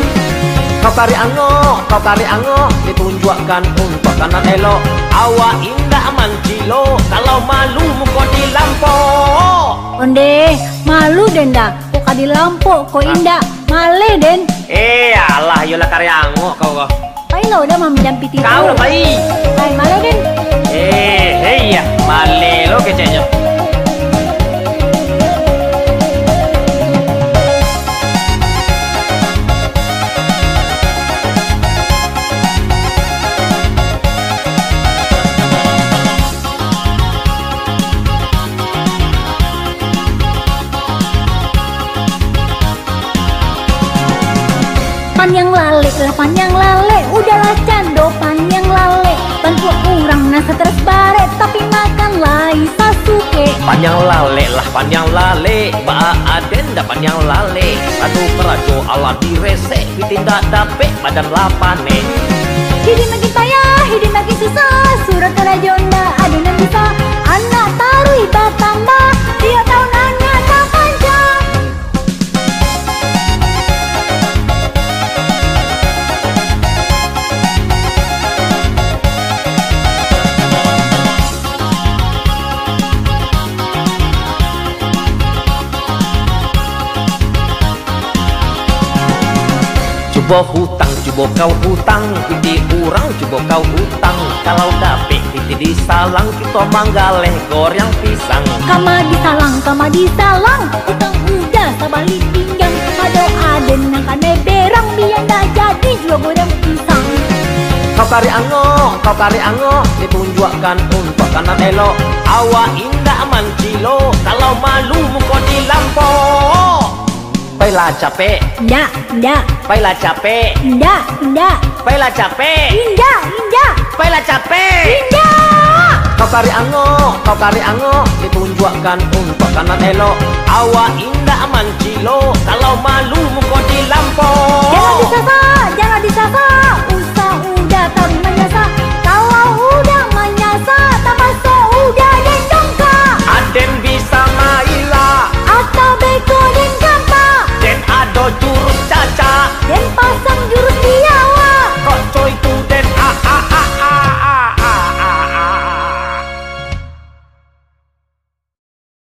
Kau karek angok, kau karek angok, ditunjuakkan untuak kanan elok. Awak indak mancilok, kalau malu muko dilampok. Ondeh, malu den dah, kok ka dilampok, kok indak, maleh den. Eh, alah, iyolah karek angok kau ko. Pai lo dah maminjam piti tu. Kau lah pai. Pai, maleh den. Eh, hei, ya, maleh lo keceknyo. Paniang lalek lah, paniang lalek, udahlah cando paniang lalek. Bantuak urang nan stres barek, tapi makan lai sasukek. Paniang lalek lah, paniang lalek, baa aden ndak paniang lalek. Sado karajo alah diresek, piti ndak dapek, badan lah panek. Hidin makin payah, hidin makin susah, surang karajo ndak ado nan bisa. Anak taruih batambah, tiok taun anak tapanjang. Cubo hutang, cubo kau hutang, piti urang cubo kau hutang. Kalau dapek piti disalang, kito manggaleh goreang pisang. Kama disalang, kama disalang, utang udah sabalik pinggang. Pado aden nan kanai berang, bia ndak jadi juo goreang pisang. Kau karek angok, kau karek angok, ditunjuakkan untuak kanan elok. Awak indak mancilok, kalau malu muko dilampok. Pailah capek. Indak, indak. Pailah capek. Indak, indak. Pailah capek. Indak, indak. Pailah capek. Indak. Kau karek angok, kau karek angok, ditunjuakkan untuak kanan elok. Awak indak mancilok, kalau malu muko dilampok. Jangan disasak, jangan disasak. Usah udah taruih